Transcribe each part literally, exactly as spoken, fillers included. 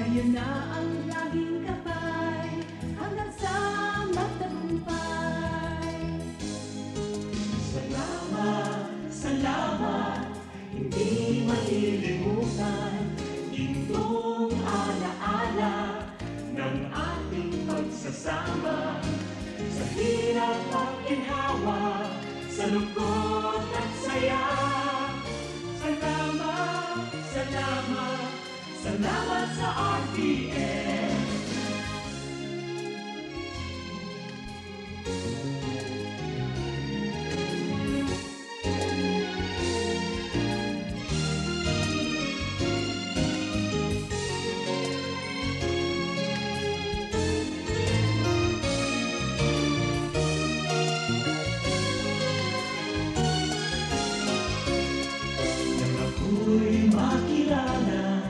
Yan na ang laging gabay hanggang sa magtagumpay. Salamat, salamat, hindi malilimutan, gintong alaala ng ating pagsasama. Sa hirap at ginhawa, sa lungkot at saya. Salamat, salamat, salamat sa R T N. Nang ako'y makilala,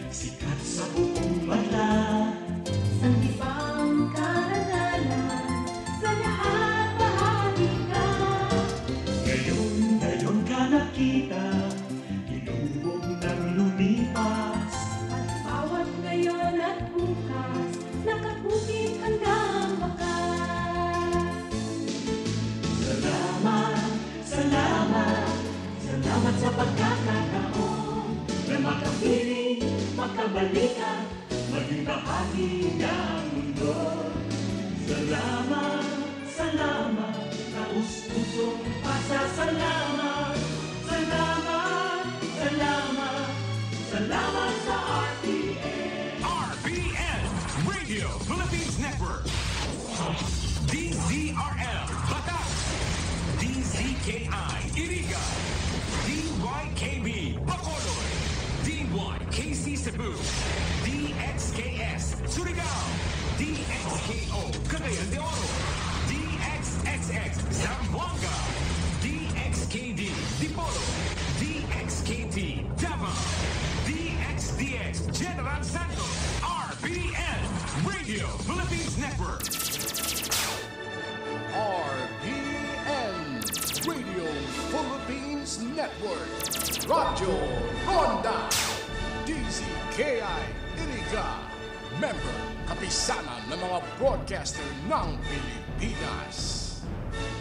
sikat sa buong banla. Sanggipang karangalan, sa lahat bahagi ka. Ngayon, ngayon ka nakita, inubog nang lumipas. At bawat ngayon at bukas, nakabukit hanggang wakas. Salamat, salamat, salamat sa pagkakataon na makapiling, makabalikan, maging bahagi ng mundo. Salamat, salamat, taos-pusong pasasalamat. Salamat, salamat, salamat sa R T N. R P N, Radio Philippines Network. D Z R L, Batac. D Z K I, Iriga. D Y K B, Bacolod. D Y K C Cebu. D X K S, Surigao. D X K O, Cagayan de Oro. D X X X, Zamboanga. D X K D, Dipolog. D X K T, Davao. D X D X, General Santos. R P N, Radio Philippines Network. R P N, Radio Philippines Network. Radyo Ronda, D Z K I Iriga. Member, Kapisanan ng mga Broadcaster ng Pilipinas.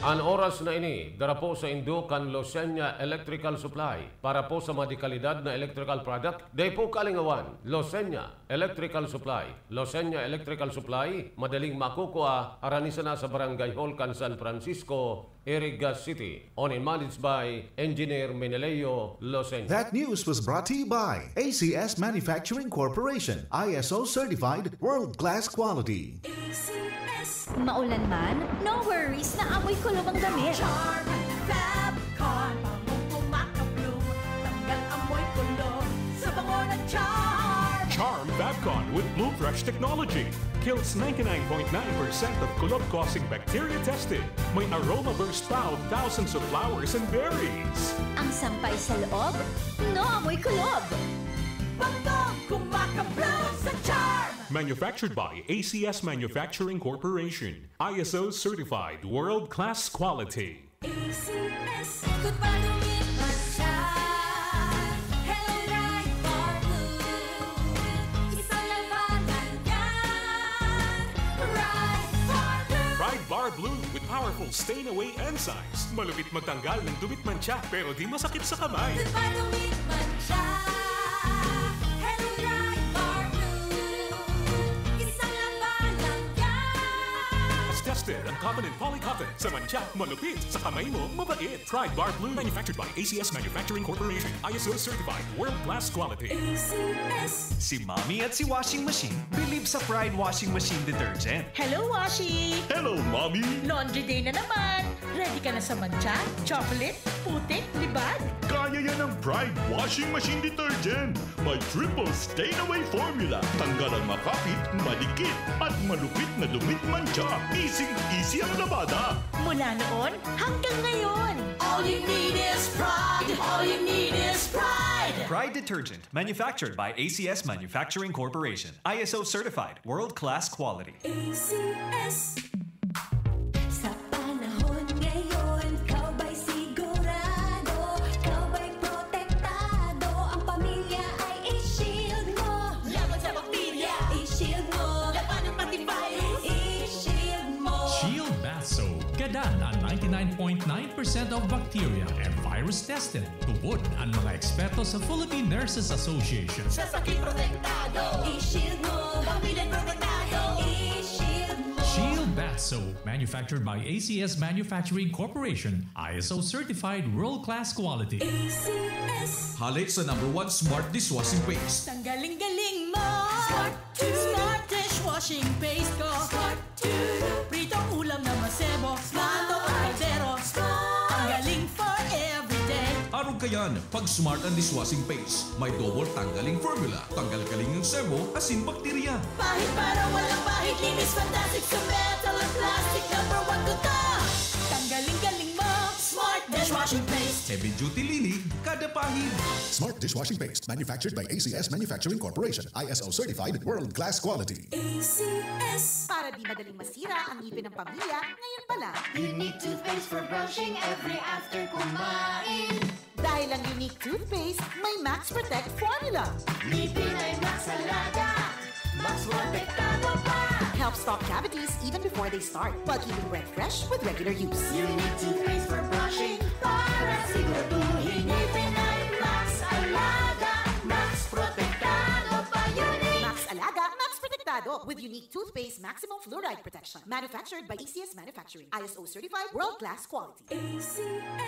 An oras na ini, dara po saindo kan Losenya Electrical Supply. Para po sa mga dekalidad na electrical product, dai po kalingawan, Losenya Electrical Supply. Losenya Electrical Supply, madaling makukua, harani sana sa Barangay Hall kan San Francisco, Iriga City. Owned and managed by Engineer Meneleo Losenya. That news was brought to you by A C S Manufacturing Corporation, I S O certified, world-class quality. A C S. Maulan man, no worries na amoy kulog ang damit. Charm Fab Con, bangong kumakabloom, tanggal amoy kulog sa bango ng Charm. Charm Fab Con with Bloom Fresh technology kills ninety-nine point nine percent of kulog-causing bacteria tested. May aroma burst pa of thousands of flowers and berries. Ang sampay sa loob, no amoy kulog. Bangong kumakabloom sa Charm. Manufactured by A C S Manufacturing Corporation. I S O certified, world-class quality. A C S. Good pa, dumit man siya. Hello, Pride Bar Blue. Isang labanan yan. Pride Bar Blue. Pride Bar Blue with powerful stain away enzymes. Malupit magtanggal ng dumit mantsa, pero di masakit sa kamay. Good pa, dumit man siya. Hello, Pride Bar Blue. Isang labanan yan. Mas tested ang cotton and polycotton. Sa mantsa, malupit. Sa kamay mo, mabait. Pride Bar Blue. Manufactured by A C S Manufacturing Corporation. I S O certified. World class quality. A C S. Si Mommy at si Washing Machine believe sa Pride Washing Machine Detergent. Hello, Washi! Hello, Mommy! Laundry day na naman! Ready ka na sa mantsa, chocolate, putik, libag? Kaya yan ng Pride Washing Machine Detergent! May triple stain away formula. Tanggal ang makapit, madikit, at malupit na dumit mantsa. Easy-easy ang labada. Mula noon hanggang ngayon. All you need is Pride. All you need is Pride. Pride detergent, manufactured by A C S Manufacturing Corporation. I S O certified, world-class quality. A C S. Sa panahon ngayon, ikaw ba'y sigurado? Ikaw ba'y protektado? Ang pamilya ay i-shield mo. Laban sa bakterya. Ang ninety-nine point nine percent of bacteria and virus tested. Tubod ang mga eksperto sa Philippine Nurses Association. Sa sakit protektado, i-shield mo. Pamilya protektado, i-shield mo. Shield Bath Soap, manufactured by A C S Manufacturing Corporation, I S O certified world-class quality. A C S. Hale sa number one smart dishwashing paste. Tanggaling galing mo. Smart, smart dishwashing paste ko. Smart, pritong ulam na masebo. Plato o kaldero. Tanggaling for everyday. Arog kayan, pag smart ang dishwashing paste, may double tanggaling formula. Tanggal galing ang sebo, asin bakterya. Pahid para walang pahid. Linis fantastic sa metal at plastic. Number one ko to. Tanggaling galing mo. Smart dishwashing paste. Heavy duty linig, kada pahid. Smart dishwashing paste, manufactured by A C S Manufacturing Corporation, I S O certified, world-class quality. A C S. Para di madaling masira ang ngipin ng pamilya, ngayon pa lang. Unique toothpaste for brushing every after kumain. Dahil ang Unique Toothpaste may Max Protect Formula. Ngipin ay Max Alaga. Max Protektado pa. Helps stop cavities even before they start, while keeping breath fresh with regular use. Unique toothpaste for brushing para siguraduhin ngipin ay Max Alaga. Max Protektado pa. Unique. Max Alaga, Max Protektado with Unique Toothpaste Maximum Fluoride Protection. Manufactured by A C S Manufacturing. I S O certified, world-class quality. A C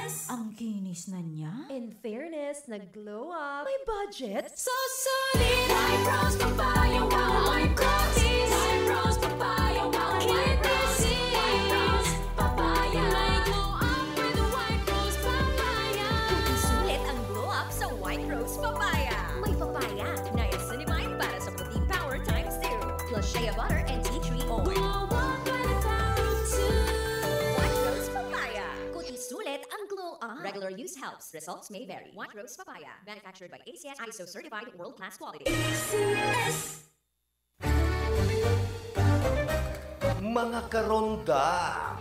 S. Ang kinis na niya. In fairness, nag-glow up. May budget. Susulit! White Rose Papaya, wow! White Rose! White Rose Papaya, wow! White Rose! White Rose Papaya! May glow up with White Rose Papaya! Sulit ang glow up sa White Rose Papaya. May papaya, niacinamide para sa puting power times two. Plus shea butter and tea tree oil. Glow up with Power two! White Rose Papaya. Kuti sulit ang glow up. Regular use helps. Results may vary. White Rose Papaya. Manufactured by A C S, I S O certified, world-class quality. A C S. Mga karonda,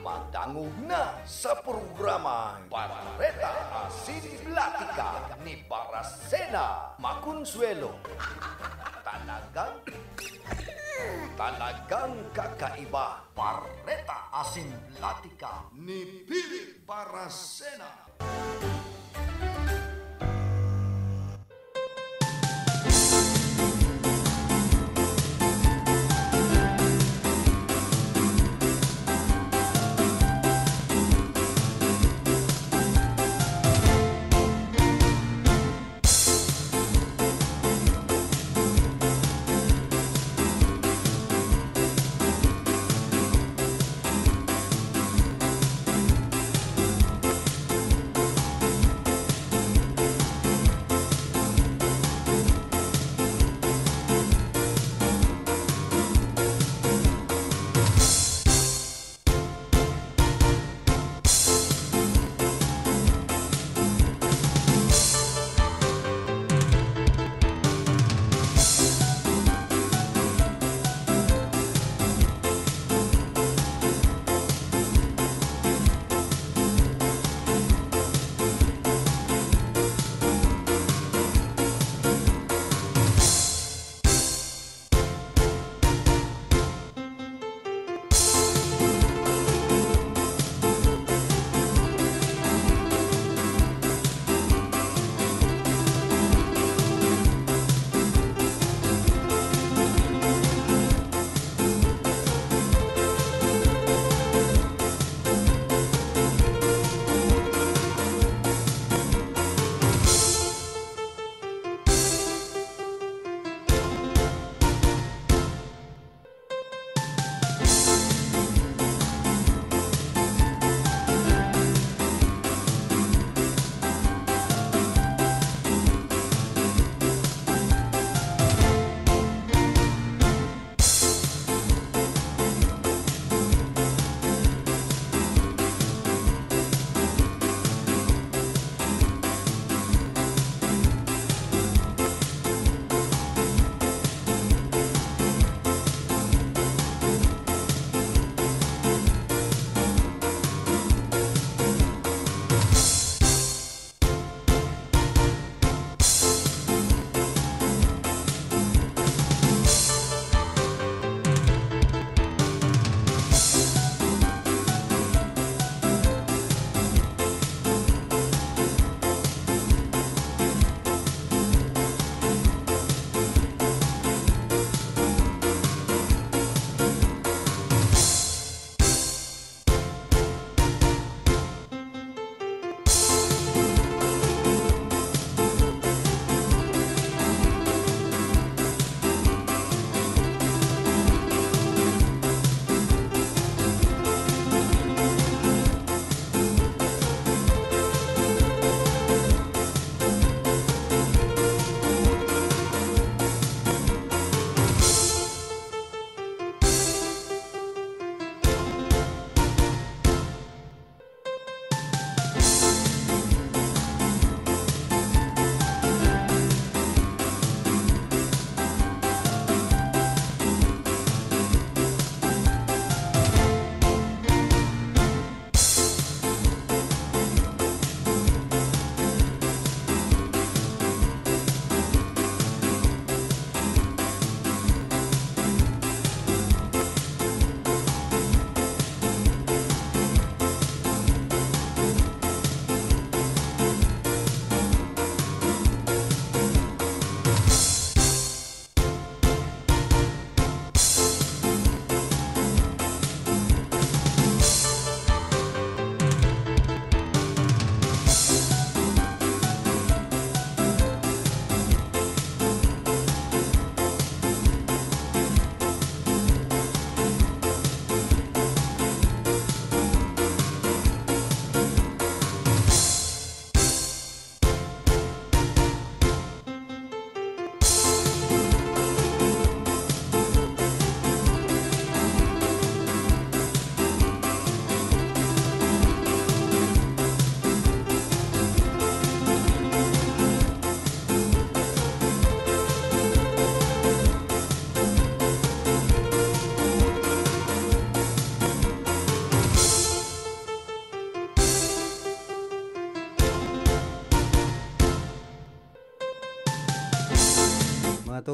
madangog na sa programang Bareta Asin Platika ni Baracena Maconsuelo. Talagang, talagang kakaiba. Bareta Asin Platika ni Philip Baracena.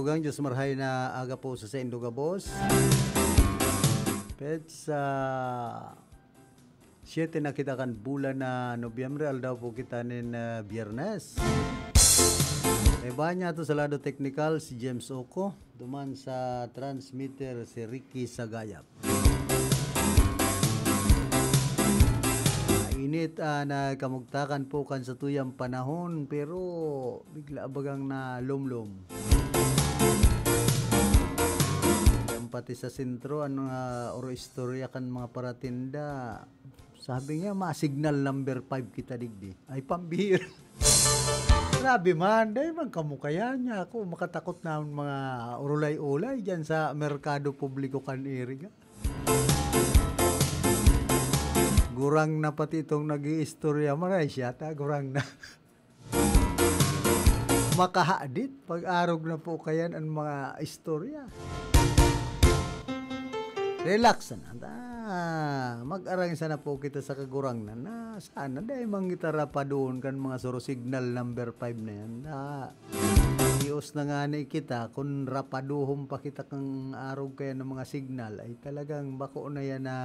Tugang Diyos, marhay na aga po sa saindo gabos. Petsa siyete na kita kan bulan na Nobyembre, aldaw po kita nin, ah, Biyernes. Kaibahan niya to sa lado teknikal, si James Oco. Duman sa transmitter, si Ricky Sagayap. Mainit, ah, na kamugtakan po kan satuyang panahon, pero bigla bagang nalomlom. Yan pati sa sentro, an, ah, oro istorya kan mga paratinda. Sabi niya, "Ma-signal number five kita digdi." Ay, pambihira. Grabe man, dai man kamo kaya niya ako. Makatakot na ang mga urulay-ulay dyan sa merkado publiko kan Iriga. Gurang na pati itong nag-iistorya. Maray siya, ta, gurang na. Makahadit, pag-arog na po kayan ang mga istorya. Relax na. Ah, mag-arang sana po kita sa kagurang na, na sana dai man kita rapaduhon kan mga suro signal number five na yan. Ah, Diyos na nga ni kita, kung rapaduhon pa kita kang arog kaya ng mga signal, ay talagang bako na yan na,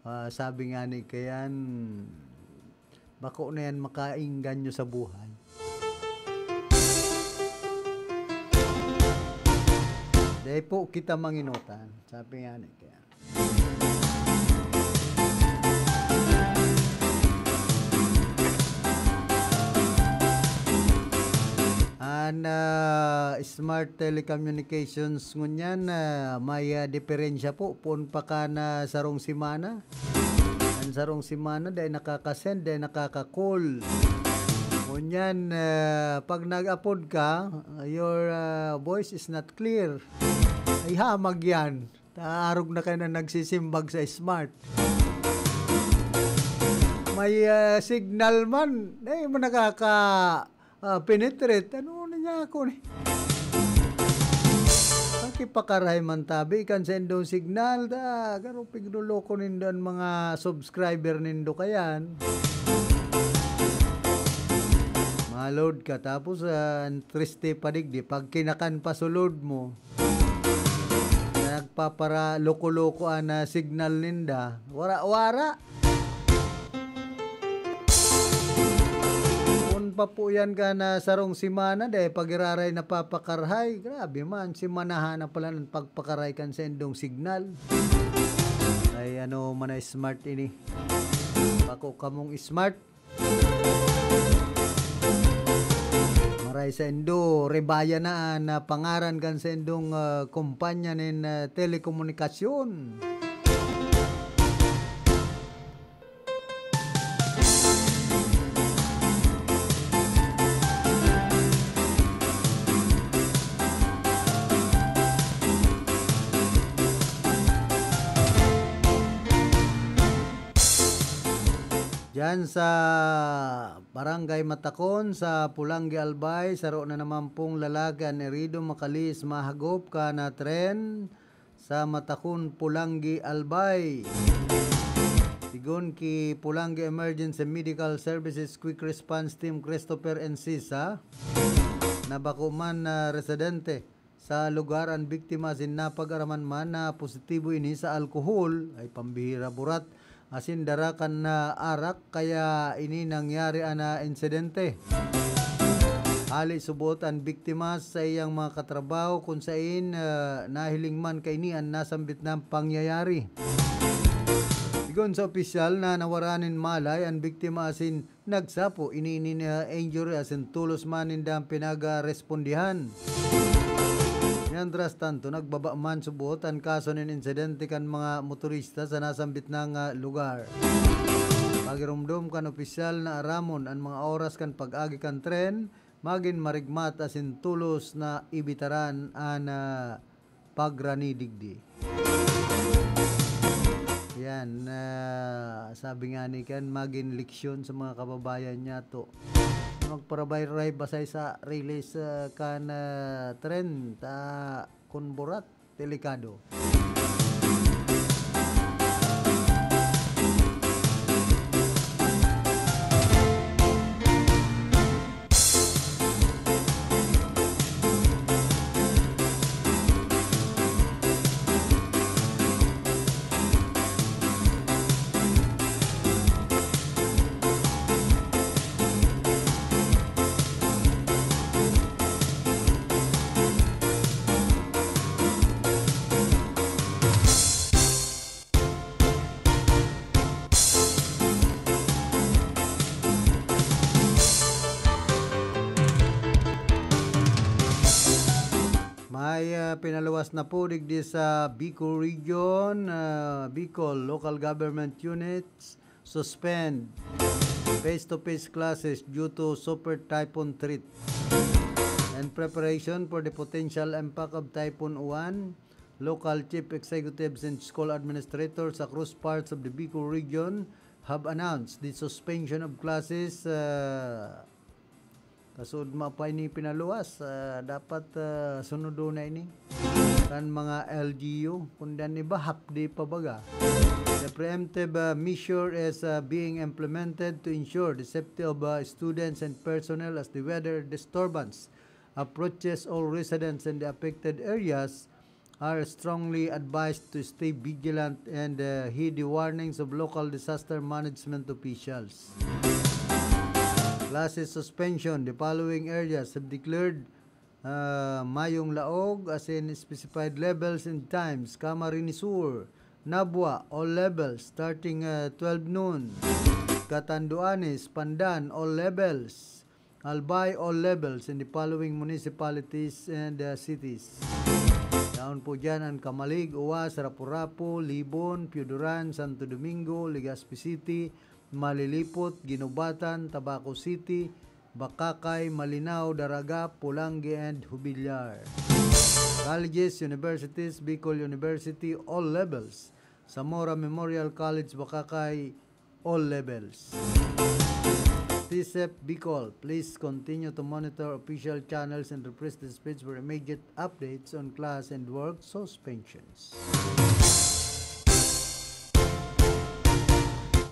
ah, sabi nga ni kayan, bako na yan makaingganyo sa buhay. Dai po kita manginutan, sabi nga ni kaya. An, ah, smart telecommunications ngunyan, ah, may, ah, diferensya po. Poon pa kan, ah, sarong semana. An sarong semana, dai nakaka-send, dai nakaka-call. Ngunyan, ah, pag nag-apod ka, your, ah, voice is not clear. Ay, hamag yan. Taarog na kayo na nagsisimbag sa smart. May, ah, signal man, eh, mo nakaka, ah, penetrate. Ano na niya ako ni? Pakipakarahay man tabi kan sa indong signal, ta, garo pigloloko nindo an mga subscriber nindo kayan. Malod ka, tapos, ah, ang triste pa digdi, pag kinakan pa sulod mo, nagpapara loko-loko an, ah, signal ninda. Wara-wara. Kun pa po yan ka na sarong semana, dahil pag-iraray napapakarahay. Grabe man, semanahan na pala ng pagpakaray kan sa indong signal. Ay, ano man na smart ini. Bako kamong smart. Maray sa indo, rebaya na an, ah, pangaran kan sa indong, ah, kumpanya nin, ah, telekomunikasyon. Diyan sa Barangay Matakon sa Polangui, Albay, saro na naman pong lalaki an erido, makalihis mahagop kan tren sa Matakon, Polangui, Albay. Sigon ki Polangui Emergency Medical Services Quick Response Team Christopher Encisa, na bako man na residente sa lugar an biktima asin napag-araman man na positibo ini sa alkohol, ay pambihira burat, asin dara kan, ah, arak, kaya ini nangyari an, ah, insidente. Hali subot an biktima sa iyang mga katrabaho kun sain, ah, nahiling man kaini an nasambit na pangyayari. Sigon sa opisyal na nawara nin malay an biktima asin nagsapo ini nin, ah, injury asin tolos man ninda an pinag-respondihan. Mientras tanto, nagbaba man subot an kaso nin insidente kan mga motorista sa nasambit na nga lugar. Pagiromdom kan opisyal na aramon an mga oras kan pag-agi kan tren, magin marigmat asin tolos na ibitaran an, ah, pagrani digdi. Yan, ah, sabi nga ni kan, magin leksyon sa mga kababayan niyato. Magparabay-ray basay sa release, ah, kan, ah, tren, ta kun burat, delikado. Ah, pinaluwas na po digdi sa Bicol Region, ah, Bicol Local Government Units suspend face-to-face classes due to super typhoon threat. In preparation for the potential impact of Typhoon Uwan, local chief executives and school administrators across parts of the Bicol Region have announced the suspension of classes, ah, Kasud ma pa ini pinaluwas, ah, dapat, ah, sunodon na ini kan mga L G U, kundi an iba, half day pa baga. The preemptive, ah, measure is, ah, being implemented to ensure the safety of, ah, students and personnel as the weather disturbance approaches. All residents in the affected areas are strongly advised to stay vigilant and, uh, heed the warnings of local disaster management officials. Classes suspension. The following areas have declared, uh, mayong laog, as in specified levels and times: Camarines Sur, Nabua, all levels, starting, uh, twelve noon; Catanduanes, Pandan, all levels; Albay, all levels in the following municipalities and, uh, cities. Yaon po dyan an Camalig, Uas, Rapu-Rapu, Libon, Pioduran, Santo Domingo, Legazpi City, Malilipot, Guinobatan, Tabaco City, Bacacay, Malinao, Daraga, Polangui, and Jubillar. Colleges, universities: Bicol University, all levels; Zamora Memorial College, Bacacay, all levels. TESEP Bicol, please continue to monitor official channels and repress the speech for immediate updates on class and work suspensions.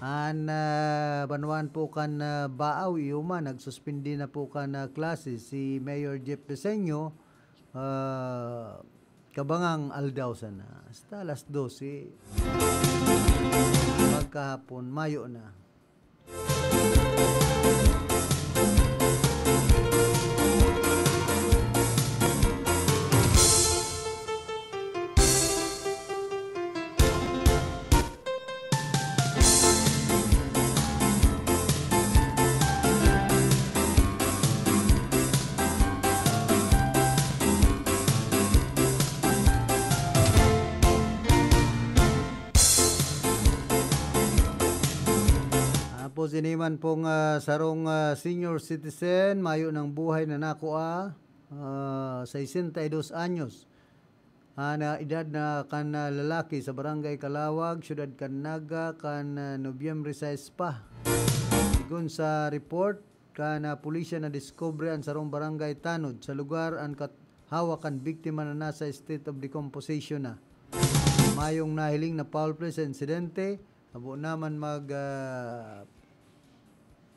An, ah, banwaan po kan, ah, Baao, iyo man, nagsuspindi na po kan, ah, klase si Mayor Jeff Peseño, ah, kabangang aldaw sana. Hasta alas dose. Pagkahapon, mayo na. Tapos ini man pong, ah, sarong, ah, senior citizen, mayo nang buhay na nakua, ah, sesenta y dos anyos. Ah, na edad na kan, ah, lalaki sa Barangay Calawag, Syudad kan Naga, kan, ah, Nobyembre sais pa. Sigon sa report kan, ah, pulisya, nadiskubre an sarong barangay tanod sa lugar. An kat-, hawak kan biktima na nasa state of decomposition na. Mayong nahiling na foul play sa insidente, habo naman mag, ah,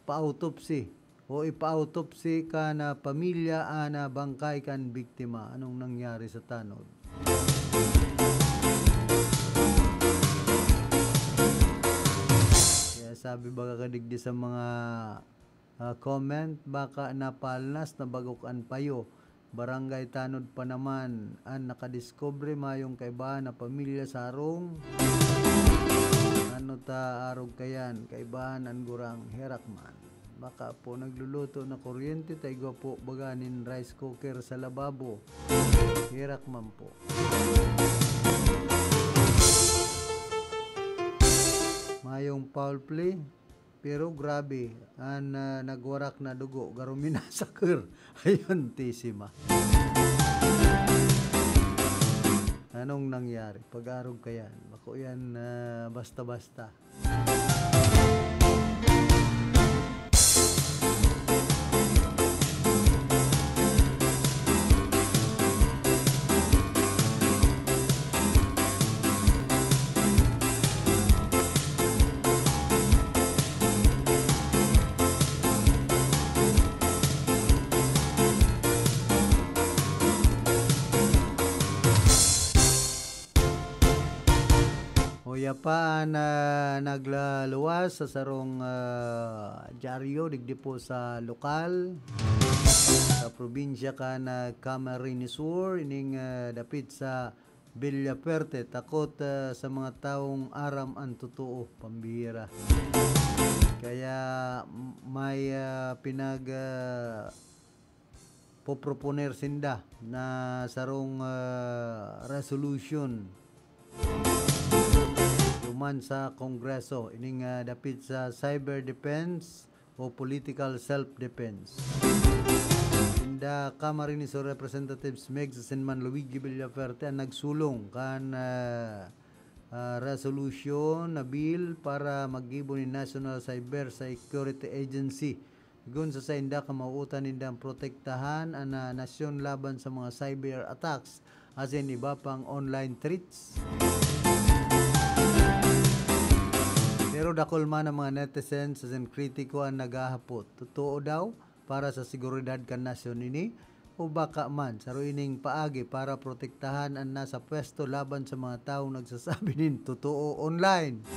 pa-autopsy o ipa-autopsy kan, ah, pamilya an, ah, bangkay kan biktima. Anong nangyari sa tanod? Kaya sabi baga kadigdi sa mga, ah, comment, baka napalnas, nabagok an payo. Barangay tanod pa naman an nakadiskubre, mayong kaibahan na pamilya sa harong. Ano ta arog kayan, kaibahan an gurang, herak man. Baka po nagluluto na kuryente, ta igwa po baga nin rice cooker sa lababo. Herak man po. Mayong foul play. Pero grabe, an, ah, nagwarak na dugo, garo minasaker. Ayun, tisima. Anong nangyari? Pag-arog kayan. Bako yan, ah, basta-basta. Uya pa an, ah, naglaluwas sa sarong, ah, dyaryo digdi po sa lokal, sa probinsya kan, ah, Camarines Sur, ining, ah, dapit sa Villafuerte, takot, ah, sa mga tawong aram an totoo, pambihira. Kaya, m-, may, ah, pinag, ah, poproponer sinda na sarong, ah, resolution duman sa Kongreso, ining, ah, dapit sa cyber defense o political self-defense. Sinda Camarines Sur Representatives Megs asin man Luigi Villaferte an nagsulong kan, ah, ah, resolution na bill para maggibo nin National Cyber Security Agency. Kun sa sainda, kamawot-an nindang protektahan an, ah, nasyon laban sa mga cyber attacks asin iba pang online threats. Pero dakul man ang mga netizens asin kritiko an naghahapot, totoo daw para sa seguridad kan nasyon ini? O baka man, saro ining paagi para protektahan an nasa pwesto laban sa mga tawong nagsasabi nin totoo online?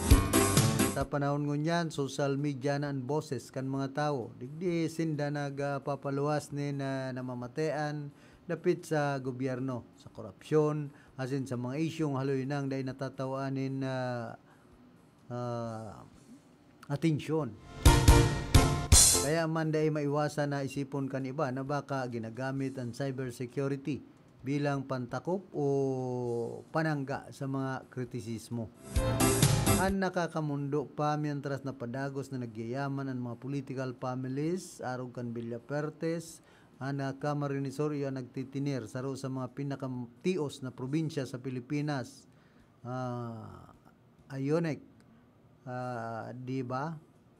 Sa panahon ngunyan, social media na an boses kan mga tawo. Digdi sinda nagpapaluwas nin, ah, namamatean dapit sa gobyerno, sa korupsyon, asin sa mga isyung haloy nang dai natatawaan nin, ah, ah, atensyon. Kaya man dai maiwasan na isipon kan iba na baka ginagamit an cybersecurity bilang pantakop o panangga sa mga kritisismo. An nakakamondo pa, mientras na padagos na nagyayaman an mga political families, arog kan Villafuertes, an, ah, Camarines Sur iyo an nagtitiner, saro sa mga pinakatios na probinsya sa Pilipinas. Ah, Ayunek, ah, di ba?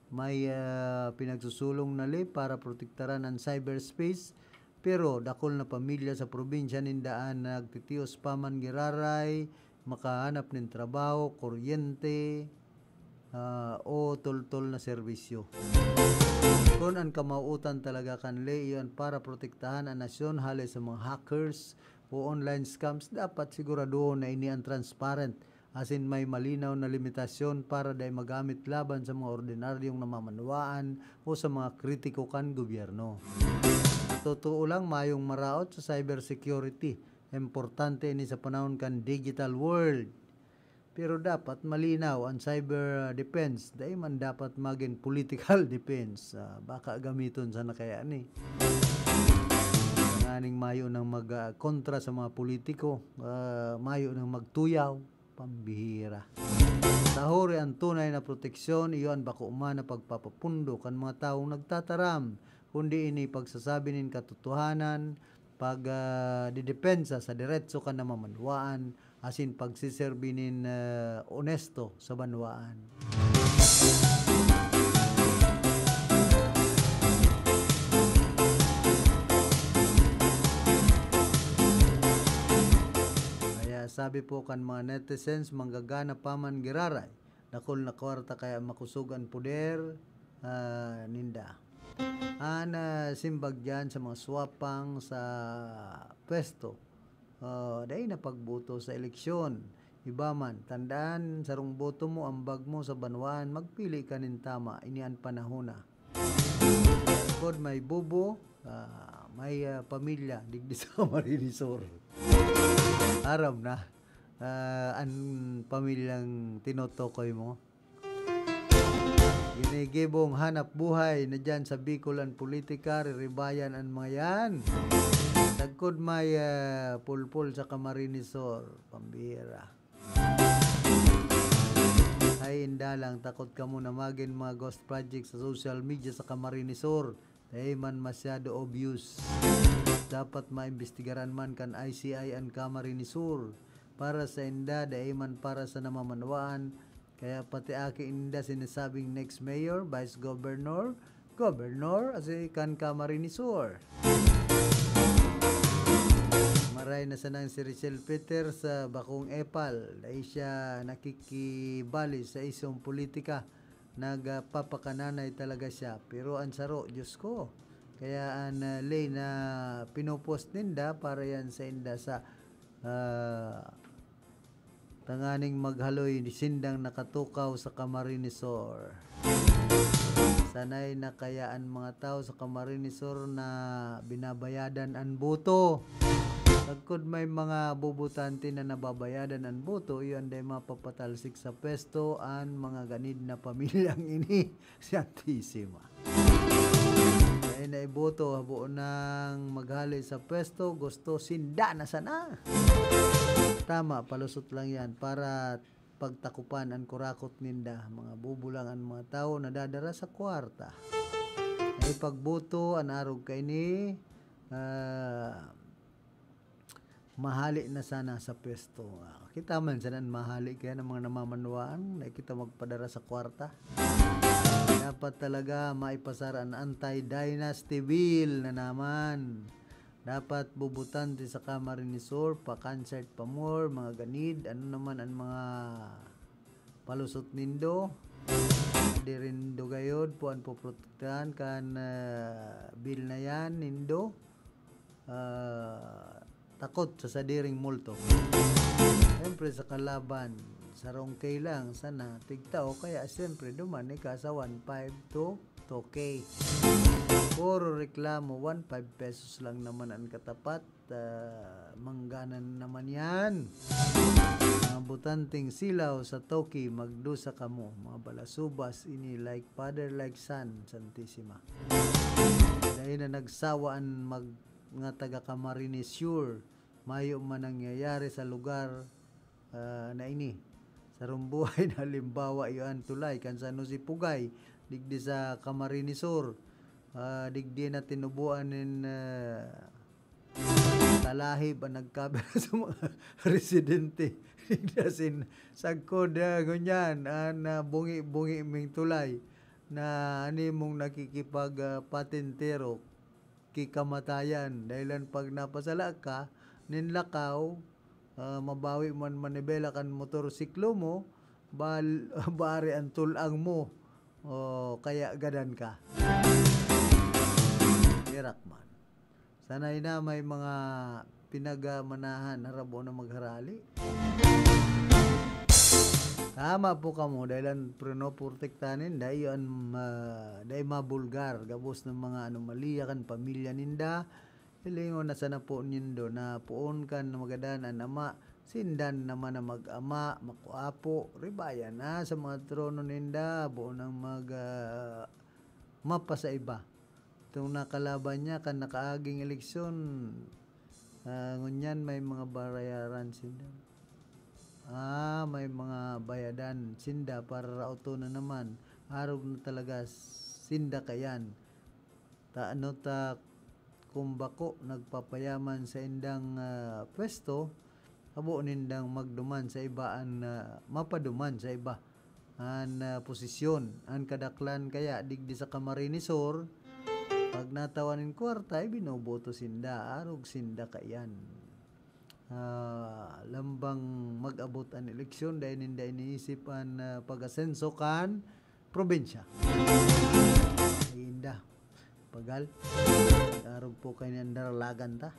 May, ah, pinagsusulong na li para protektaran an cyberspace, pero dakul na pamilya sa probinsya ninda an nagtitios pa man giraray makahanap nin trabaho, kuryente, ah, o toltol na serbisyo. Kun an kamawot-an talaga kan ley iyo an para protektahan an nasyon hale sa mga hackers o online scams, dapat siguradohon na ini an transparent asin may malinaw na limitasyon para dai magamit laban sa mga ordinaryong namamanwaan o sa mga kritiko kan gobyerno. Totoo lang, mayong maraot sa cybersecurity. Importante ini sa panahon kan digital world. Pero dapat malinaw an cyber defense. Dai man dapat magin political defense. Ah, baka gamiton sana kaya ni. Nganing mayo nang mag, ah, kontra sa mga politiko, ah, mayo nang magtuyaw, pambihira. Sa huri, an tunay na proteksyon, iyo an bako man na pagpapapundo kan mga tawong nagtataram, kundi ini pagsasabi nin katotohanan, pag, ah, didepensa sa deretso kan namamanwaan, asin pagsiserbi nin, ah, onesto sa banwaan. Kaya sabi po kan mga netizens, manggagana pa man giraray, dakul na kwarta kaya makosog an poder, ah, ninda. An, ah, simbag diyan sa mga swapang sa pwesto, ah, dai na pagboto sa eleksyon. Iba man, tandaan, sarong boto mo, ambag mo sa banwaan, magpili ka nin tama, ini an panahona. Bukod may bobo, ah, may, ah, pamilya, digdi sa Camarines Sur. Aram na, ah, an pamilyang tinutukoy mo. Ginigibong hanap buhay na diyan sa Bicol an politika, riribayan an mga yan. Tagkod may, ah, pulpul sa Camarines Sur, pambira. Ay, inda lang, takot kamo na magin mga ghost project sa social media sa Camarines Sur. Dai man masyado obvious. Dapat maimbestigaran man kan I C I an Camarines Sur. Para sa inda, dai man para sa namamanwaan. Kaya pati aki inda sinasabing next mayor, vice governor, governor, asi kan Camarines Sur. Maray na sanang si Richelle Peter sa bakong epal. Dai siya nakikibali sa isyung politika. Nagpapakananay talaga siya. Pero an saro, Diyos ko, kaya an, ah, ley na pinopost ninda para yan sa inda sa, ah, tanganing maghaloy sindang nakatukaw sa Camarines Sur. Sanay na kaya an mga tao sa Camarines Sur na binabayadan an boto. Sagkod may mga bobotante na nababayadan an boto, iyo an dai mapapatalsik sa pwesto an mga ganid na pamilyang ini. Santisima. Dai na iboto, habo nang maghale sa pwesto, gusto sinda na sana. Tama, palusot lang yan para pagtakupan an kurakot ninda. Mga bubulang an mga tawo nadadara sa kwarta. Ay pagboto, an arog kaini, ah, mahali na sana sa pwesto. Ah, kita man sana an mahali kaya ng mga namamanwaan, na kita magpadara sa kwarta. Dapat talaga maipasar an anti-dynasty bill na naman. Dapat bubutante sa Kamarinesor, pa-concert pa more, mga ganid, ano naman ang mga palusot nindo? Dirindo gayod po ang poprotektahan kan, ah, bill na yan, nindo. Ah, takot sa sadiring multo. Siyempre sa kalaban, sarong K lang, sana tigtao, kaya siyempre duman ika sa one five to two K. Puro reklamo, one five pesos lang naman ang katapat, ah, mangganan naman yan. Mga butanteng silaw sa toki, magdusa kamo. Mga balasubas ini, like father, like son, Santisima. Dahil na nagsawa an mag-, mga taga Camarines Sur, mayo man nangyayari sa lugar, ah, na ini. Sarong buhay na halimbawa, iyo an tulay kan San Jose Pugay, digdi sa Camarines Sur. Ah, digdi na tinubuan nin, ah, talahib an nagkabira sa mga residente. Digdi asin sagkod, ah, ngunyan, an, ah, bungi-bungi ming tulay na ani mong nakikipag, ah, patintero ki kamatayan. Dahilan pag napasala ka nin lakaw, ah, mabawi man manibela kan motorsiklo mo, bal-, bari an tul-ang mo, o kaya gadan ka. Irak man. Sanay na may mga pinagamanahan, harabo na magharali. Tama po kamo, dahil ang pinoprotektahan ninda, iyo an ma-, dai mabulgar, gabos ng mga anomalya kan pamilya ninda. Hilingon na sana po nindo na poon kan magadan an ama, sindan naman na mag-ama, makuapo, ribaya na sa mga trono ninda, buo nang mag, ah, mapa sa iba. Itong nakalaban niya kan nakaaging eleksyon, ah, ngunyan may mga bayaran sinda. Ah, may mga bayadan sinda para raoton na naman. Arog na talaga sinda kayan. Ta ano ta kung bako nagpapayaman sa indang, ah, pwesto, habo nindang magduman sa iba an, ah, mapaduman sa iba an, ah, posisyon. An kadaklan kaya digdi sa Camarines Sur, pag natawan nin kwarta, ibinoboto sinda, arog sinda kaiyan. Ah, lambang mag-abot an eleksyon, dai ninda iniisip an, ah, pag-asenso kan probinsya. Ay, inda. Pagal. Arog po kayo ni Andar Lagan ta.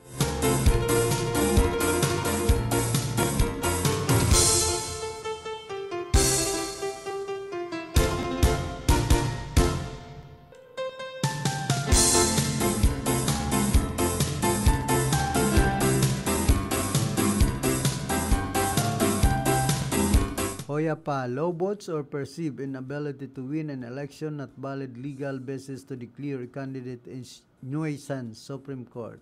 Hoya pa, low votes or perceived inability to win an election not valid legal basis to declare a candidate is nuisance, Supreme Court.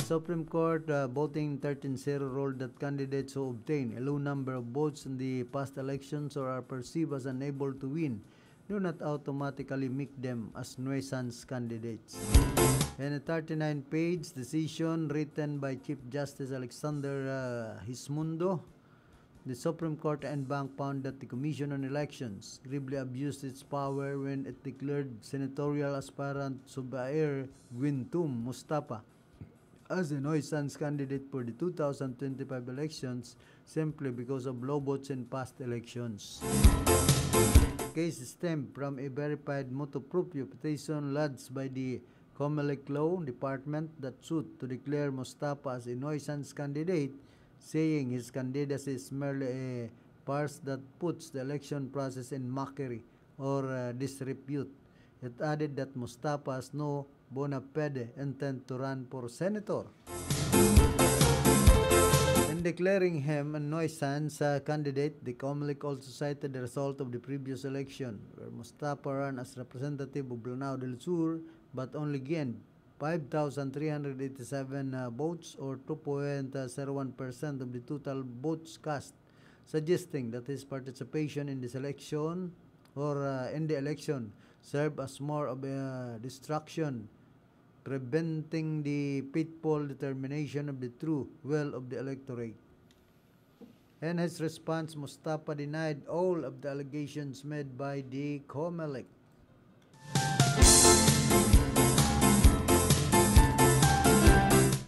Supreme Court, uh, voting thirteen zero ruled that candidates who obtain a low number of votes in the past elections or are perceived as unable to win do not automatically make them as nuisance candidates. In a thirty-nine-page decision written by Chief Justice Alexander, uh, Hismundo, the Supreme Court en banc found that the Commission on Elections gravely abused its power when it declared senatorial aspirant Zubair Guintum Mustafa as a nuisance candidate for the two thousand twenty-five elections simply because of low votes in past elections. Case stemmed from a verified motu proprio petition lodged by the Comelec Law Department that sued to declare Mustafa as a nuisance candidate, saying his candidacy is merely a farce that puts the election process in mockery or, uh, disrepute. It added that Mustafa has no bona fide intent to run for senator. In declaring him a nuisance, uh, candidate, the Comelec also cited the result of the previous election, where Mustafa ran as representative of Lanao del Sur but only gained five thousand three hundred eighty-seven, uh, votes, or two point zero one percent of the total votes cast, suggesting that his participation in this election or, uh, in the election served as more of a distraction, preventing the faithful determination of the true will of the electorate. In his response, Mustafa denied all of the allegations made by the Comelec.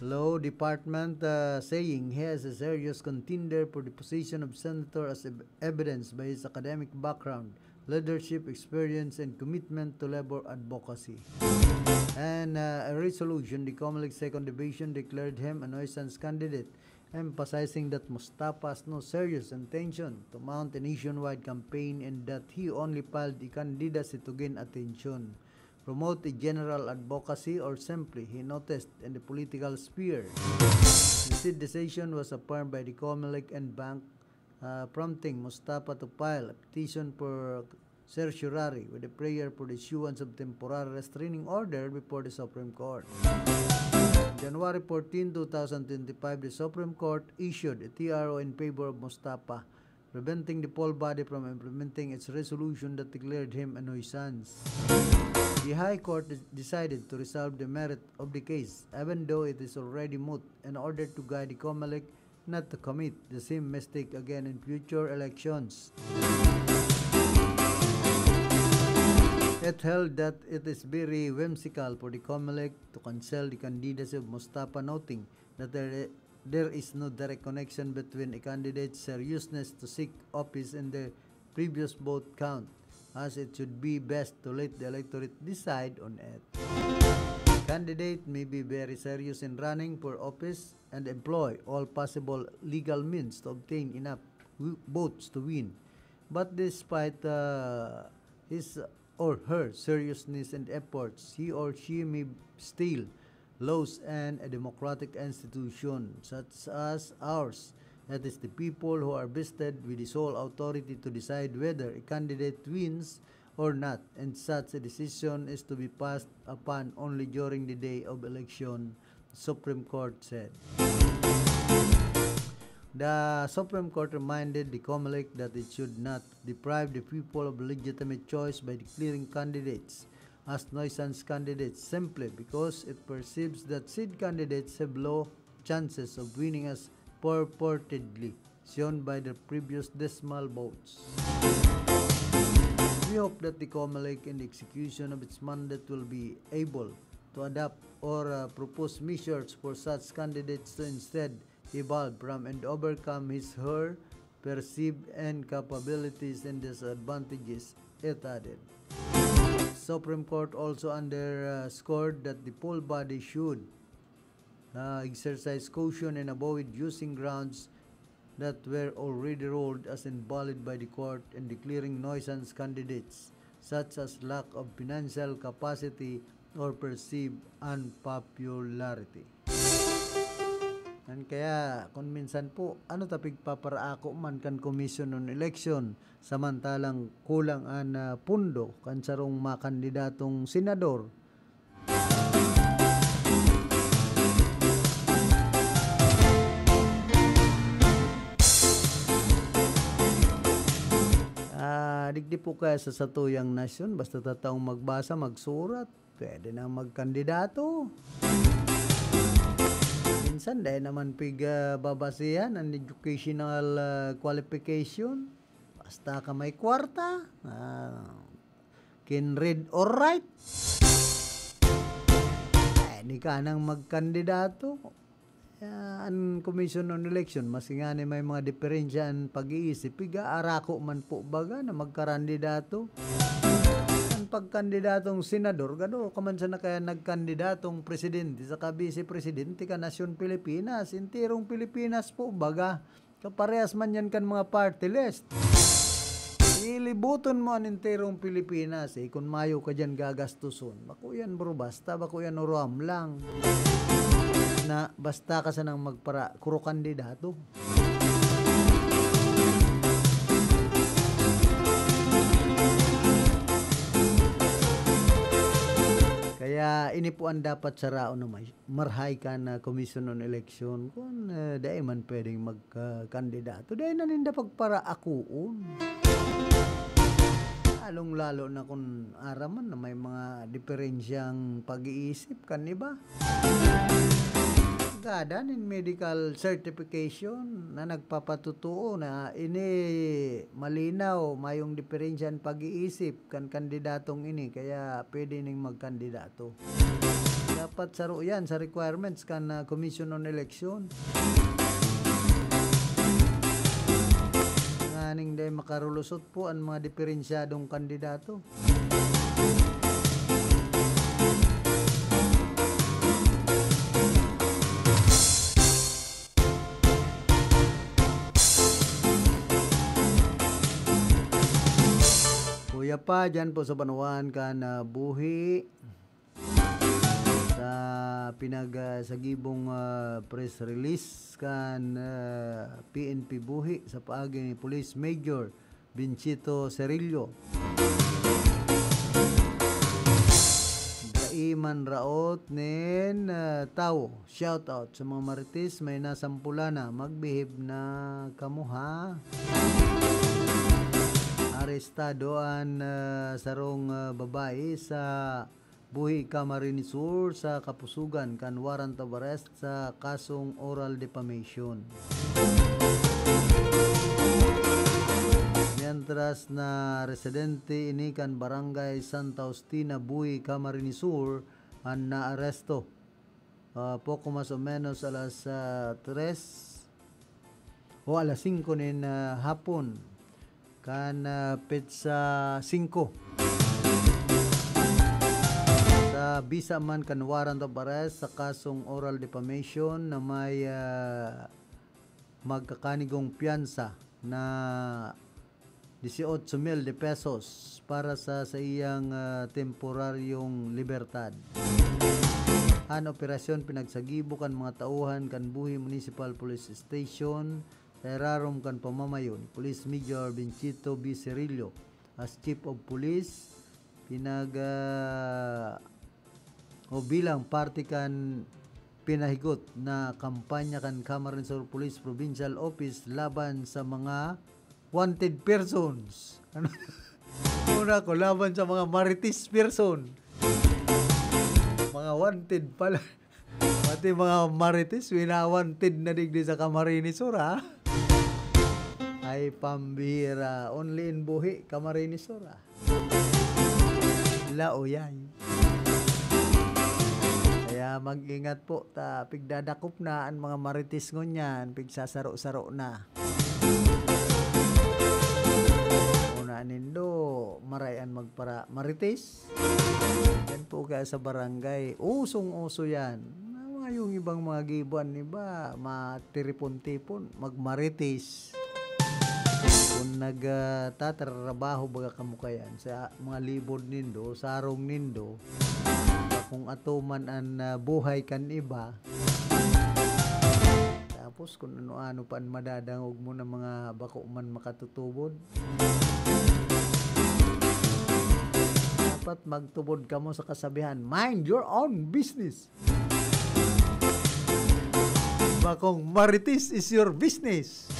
Law Department, uh, saying he is a serious contender for the position of senator as ev-, evidenced by his academic background, leadership experience, and commitment to labor advocacy. And, uh, a resolution, the Comelec Second Division declared him a nuisance candidate, emphasizing that Mustafa has no serious intention to mount a nationwide campaign and that he only filed a candidacy to gain attention, promote a general advocacy, or simply he noticed in the political sphere. The said decision was affirmed by the Comelec en banc, uh, prompting Mustafa to file a petition for certiorari with a prayer for the issuance of temporary restraining order before the Supreme Court. January fourteen, two thousand twenty-five, the Supreme Court issued a T R O in favor of Mustafa, preventing the poll body from implementing its resolution that declared him a nuisance. The High Court de-, decided to resolve the merit of the case, even though it is already moot, in order to guide the Comelec not to commit the same mistake again in future elections. It held that it is very whimsical for the Comelec to cancel the candidacy of Mustafa, noting that there, there is no direct connection between a candidate's seriousness to seek office and the previous vote count, as it should be best to let the electorate decide on it. Candidate may be very serious in running for office and employ all possible legal means to obtain enough w-, votes to win. But despite, uh, his or her seriousness and efforts, he or she may still lose in a democratic institution such as ours. That is, the people who are vested with the sole authority to decide whether a candidate wins or not, and such a decision is to be passed upon only during the day of election, Supreme Court said. The Supreme Court reminded the Comelec that it should not deprive the people of legitimate choice by declaring candidates as nuisance candidates simply because it perceives that said candidates have low chances of winning as purportedly shown by the previous decimal votes. We hope that the Comelec, in the execution of its mandate, will be able to adapt or, uh, propose measures for such candidates to instead evolve from and overcome his, her perceived incapabilities and disadvantages, it added. Supreme Court also underscored that the poll body should, uh, exercise caution and avoid using grounds that were already ruled as invalid by the court in declaring nuisance candidates, such as lack of financial capacity or perceived unpopularity. Yan kaya, kung minsan po, ano ta pigpaparaako man kan Commission on Election, samantalang kulang an, ah, pundo kan sarong makandidatong senador? Ah, digdi po kaya sa satuyang nasyon, basta tataong magbasa, magsurat, pwede na magkandidato. Minsan, dai naman pig, ah, babasihan an educational, ah, qualification. Basta ka may kwarta, ah, can read or write, pwede ka nang magkandidato. Ah, an Commission on Election, maski ngani may mga diferensya an pag-iisip, piga arako man po baga na magkarandidato. An pagkandidatong senador, gado ka man sana kaya nagkandidatong presidente saka bise-presidente kan nasyon Pilipinas. Enterong Pilipinas po baga. Kaparehas man yan kan mga party list. Ilibuton mo an enterong Pilipinas, eh, kun mayo ka diyan gagastuson. Bako yan, bro, basta, bako yan uruam lang. Na basta ka sanang magpara-, kuro kandidato. Kaya ini po an dapat saraon na may, marhay kan, ah, Commission on Election kun, ah, dai man pwedeng magkakandidato, dai na ninda pagparaakoon. Lalong-lalo na kun aram man na may mga diferensyang pag-iisip kan iba. Gada nin medical certification na nagpapatotoo na ini malinaw, mayong diferensya an pag-iisip kan kandidatong ini, kaya pwede ning magkandidato. Dapat saro yan sa requirements kan, ah, Commission on Election. Nganing dai makarulusot po an mga diferensyadong kandidato. Kuya pa, dyan po sa Banwaan kan, ah, Buhi. Sa pinag, ah, sagibong, ah, press release kan, ah, P N P Buhi sa paagi ni Police Major Benchito Cerillo. Dai man raot nin, ah, tawo. Shout out sa mga marites, may nasampulan na. Magbehave na kamo, ha? Arestado an, ah, sarong, ah, babae sa Buhi, Camarines Sur sa kapusugan kan warrant of arrest sa kasong oral defamation. Mientras na residente ini kan Barangay Santa Justina, Buhi, Camarines Sur, an naaresto. Ah, poco mas o menos alas, ah, tres o alas singko nin, ah, hapon. Kan, ah, petsa singko. Sa bisa man kan warrant of arrest sa kasong oral defamation na may, ah, magkakanigong piyansa na dieciocho mil de pesos para sa saiyang, ah, temporaryong libertad. An operasyon pinagsagibo kan mga tauhan kan Buhi Municipal Police Station sa irarom kan pamamayo ni Police Major Benchito B. Cirillo as Chief of Police, pinag, ah, o bilang parte kan pinahigot na kampanya kan Camarines Sur Police Provincial Office laban sa mga wanted persons. Ano? Una ko, laban sa mga marites person. Mga wanted pala. Pati mga marites, winawanted na digdi sa Camarines Sur, ha? Ay, pambihira. Only in Buhi, Camarines Sur, ha? Lauyay. Kaya mag-ingat po ta, pigdadakop na an mga marites ngunyan, pigsasaro-saro na. Una nindo, maray an magpara-, marites. Yan po kaya sa barangay, usong-uso yan. Mayong ibang mga gibo an iba, matiripon-tipon, magmarites. Kung nag, ah, tatrabaho baga kamo kayan sa mga libod nindo, sarong nindo, kung ato man an, ah, buhay kan iba, tapos kung ano-ano pa an madadangog mo na mga bako man makatutubod. Dapat magtubod kamo sa kasabihan, "Mind your own business." Bakong marites is your business.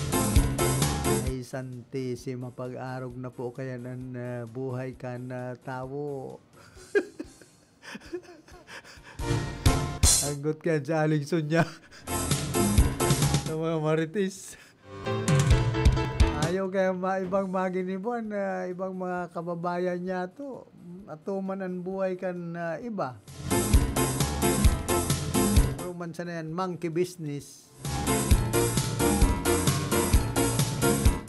Ay, santisima, pag-arog na po kaya nan, ah, buhay kan, ah, tawo. Anggot kaya sa aling sunya. Sa mga marites. Ayaw kaya ma-, ibang maginibo an, ah, ibang mga kababayan niya to. Ato man an buhay kan, ah, iba. Pero man sana yan, monkey business.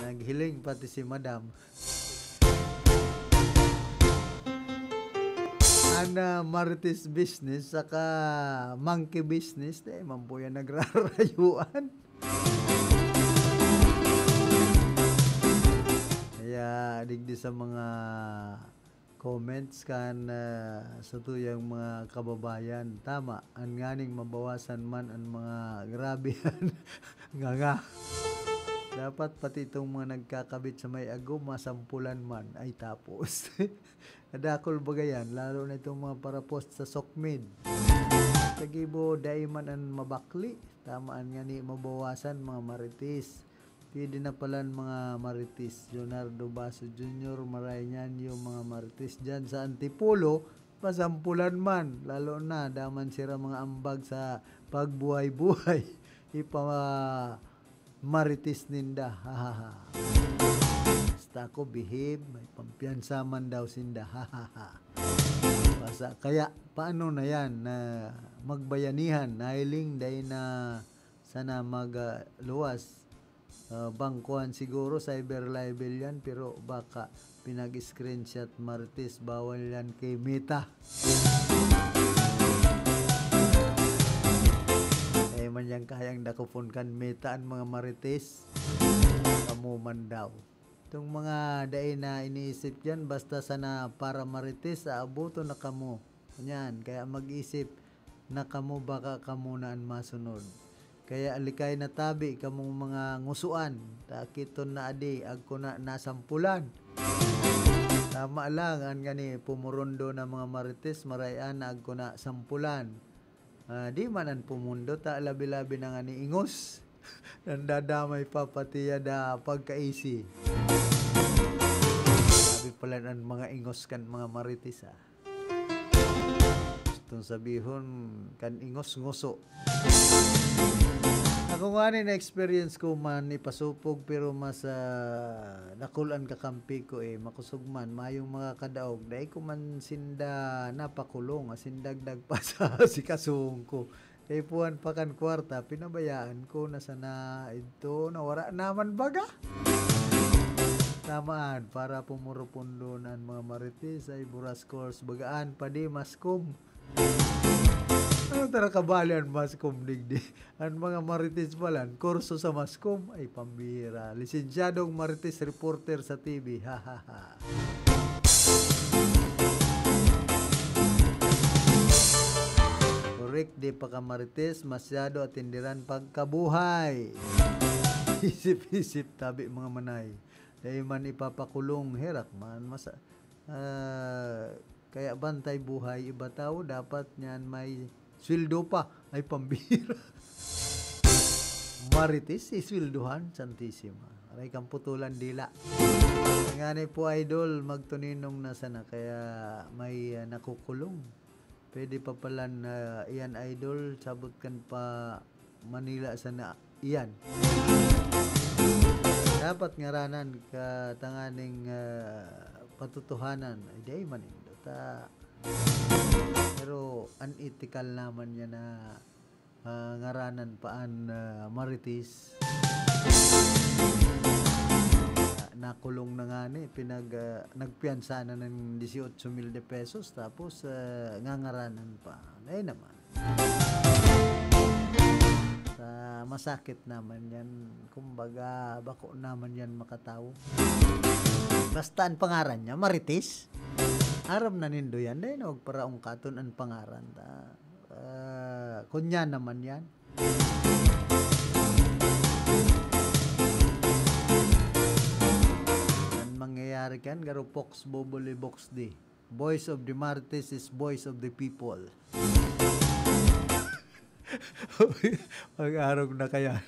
Naghiling pati si madam. An, ah, marites business saka monkey business, di man po yan nagrarayuan. Kaya digdi sa mga comments kan, ah, satuyang mga kababayan, tama, an nganing mabawasan man an mga grabe yan. Nganga. Dapat pati itong mga nagkakabit sa may agom, masampulan man. Ay, tapos. Kadakol baga yan, lalo na itong mga parapost sa Sokmed. Sa gibo, dai man an mabakli. Tamaan ngani mabawasan, mga marites. Pwede na palan mga marites. Leonardo Basso Junior, Maray Ñaño, mga marites dyan sa Antipolo, masampulan man. Lalo na, daman sira mga ambag sa pagbuhay-buhay. Ipa marites ninda. Hahaha. Basta ako, behave, may pampiyansa man daw sinda. Hahaha. Basta, kaya, paano na yan na magbayanihan? Nahiling, dahil na sana mag, ah, luwas. Ah, bangkuhan siguro, cyber libel yan, pero baka pinag-screenshot marites, bawal yan kay Meta. Kaya man yan kayang dakopon kan Meta an mga marites. Kamo man daw. Itong mga dai na iniisip dyan, basta sana para marites, aaboton na kamo. Yan, kaya mag-isip na kamo, baka kamo na an masunod. Kaya alikay na tabi kamong mga ngusuan, ta kiton na adi, agko na nasampulan. Tama lang, an ngani pumurundo na mga marites, maray-an na agko na sampulan. Ah, di man an pumundo, ta labi-labi na ngani ingos. Nandadamay pa pati yada pagkaisi. Sabi pala ng mga ingos kan mga marites, ah. Gustong sabihon, kan ingos nguso. Ako ngani na-experience ko man ipasupog, pero mas, ah, dakul an kakampi ko, eh. Makosog man, mayong mga kadaog. Dai ko man sinda napakulong, asin dagdag pa sa sikasuhon ko. Kaipuhan pa kan kwarta, pinabayaan ko na sana idto, nawara naman baga. Tamaan, para pumurupundo na an mga marites ay buras course, bagaan pa di maskom. Ano tara kabali an maskom digdi? An mga marites palan, kurso sa maskom, ay pambira. Lisensyadong marites reporter sa T V, ha, ha, ha. Korek, di pa ka marites, masyado atindiran pagkabuhay. Isip-isip tabi, mga manay. Dai man ipapakulong, herak man. Mas, ah, kaya bantay buhay, iba tao, dapat niyan may sweldo pa. Ay, pambira. Marites, isweldohan, Santisima. Aray kang putulan dila. Ngani po, idol, magtuninong na sana, kaya may, ah, nakukulong. Pwede pa palan, ah, iyan, idol, sabot kan pa Manila sana iyan. Dapat ngaranan ka tanganing, ah, patutuhanan. Ay, dai man indo ta. Pero unethical naman yan na, ah, ngaranan pa an, ah, marites. Ah, nakulong na ngani, pinag, ah, nagpiyansa na ng dieciocho mil de pesos, tapos, ah, ngangaranan pa. Ay naman. Sa masakit naman yan, kumbaga, bako naman yan makatawo. Basta an pangaran niya, Marites. Aram na nindo yan, dai na magparaong katon an pangaran ta. Ah, kunya naman yan. An mangyayari kan, garo Fox Boboli Box D. Voice of the Marites is voice of the people. Mag-arog na kaya.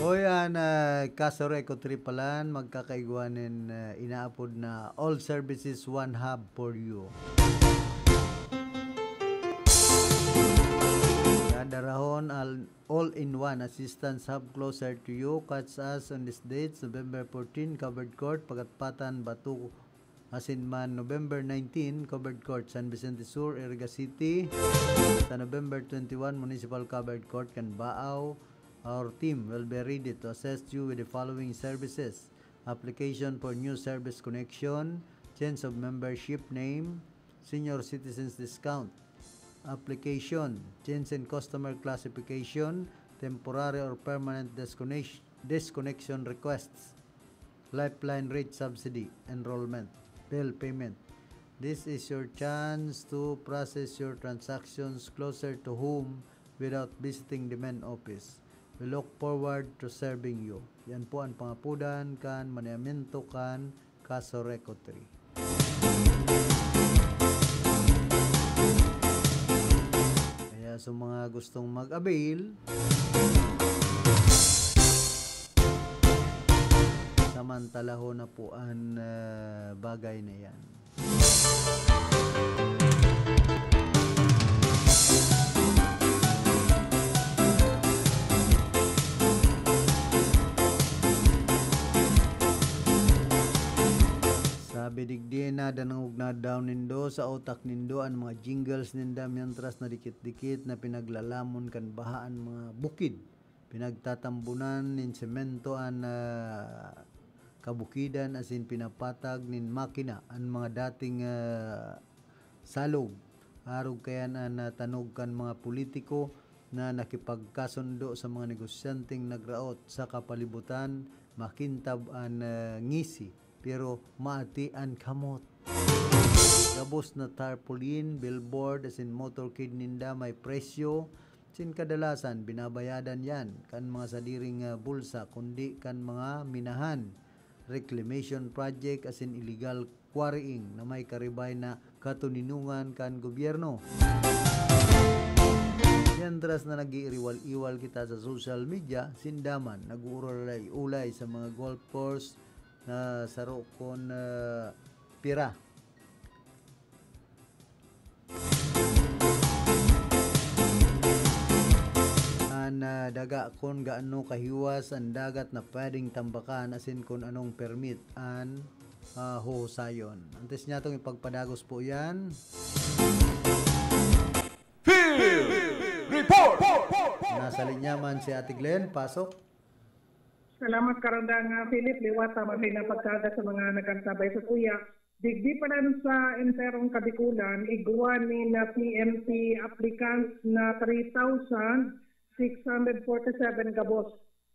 Hoy, an, ah, Kaso Reco Tripalan, magkakaigwa nin, ah, inaapod na All Services, One Hub for You. Dadarahon al-, all-in-one assistance hub closer to you. Catch us on these dates, November fourteen, Covered Court, Pagkatpatan, Bato, asin man November nineteen, Covered Court, San Vicente Sur, Iriga City. Sa November twenty-one, Municipal Covered Court, Canbao. Our team will be ready to assist you with the following services: application for new service connection, change of membership name, senior citizens discount, application, change in customer classification, temporary or permanent disconnec-, disconnection requests, lifeline rate subsidy, enrollment, Bill payment. This is your chance to process your transactions closer to home without visiting the main office. We look forward to serving you. Yan po ang pangapudan kan manehamento kan Kaso Recotry. Kaya sa mga gustong mag-avail, samantalahon na po ang, ah, bagay na yan. Sabi digdi, nadangog na daw nindo sa utak nindo an mga jingles ninda, mientras na dikit-dikit na pinaglalamon kan baha an mga bukid. Pinagtatambunan nin semento an, ah, kabukidan asin pinapatag nin makina an mga dating, ah, salog. Arog kayan an, ah, tanog kan mga politiko na nakipagkasundo sa mga negosyanteng nagraot sa kapalibutan, makintab an, ah, ngisi, pero maati an kamot. Gabos na tarpaulin, billboard, asin motorcade ninda may presyo, sin kadalasan binabayadan yan kan mga sadiring, ah, bulsa, kundi kan mga minahan, reclamation project, asin illegal quarrying na may karibay na katoninongan kan gobyerno. Mientras na nag-iiriwal-iwal kita sa social media, sinda man nag-uuralay-ulay sa mga golf course na saro kon, ah, pira. An, ah, daga kun gaano kahiwas an dagat na pwedeng tambakan asin kun anong permit an, ah, huhusayon. Antes niya itong ipagpadagos po yan. Field Report! Nasa linya man si Ate Glenn, pasok. Salamat, Karandang, ah, Philip, liwat, ah, maray na pagkaga sa mga nag-antabay sa kuya. Digdi pa lang sa enterong Kabikulan, igwa nin, ah, P N P applicants na three thousand six hundred forty-seven gabos.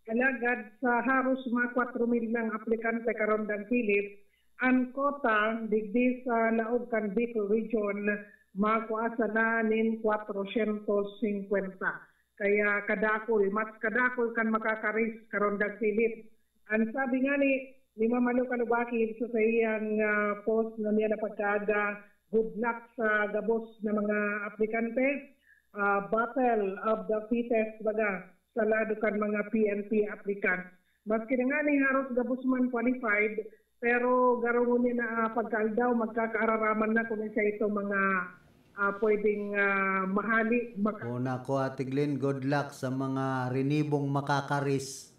Alagad sa haros mga kwatro mil nang aplikante, Karandang Philip, an kota digdi sa laog kan Bicol Region, makua sana nin kwatrosyentos singkwenta. Kaya kadakul, mas kadakul kan makakaris, Karandang Philip. An sabi ngani ni Ma'am Malu Kalubakid sa saiyang, ah, post na niya na pagkaaga, "Good luck sa gabos na mga aplikante." Ah, battle of the fittest, baga, sa lado kan mga P N P applicants. Maski na ngani haros gabos man qualified, pero garo ngunyan na, ah, pagkaaldaw, magkakaararaman na kung isa ito mga, ah, pwedeng, ah, mahali, maka- O, nako, Ate Glenn, good luck sa mga rinibong makakaris.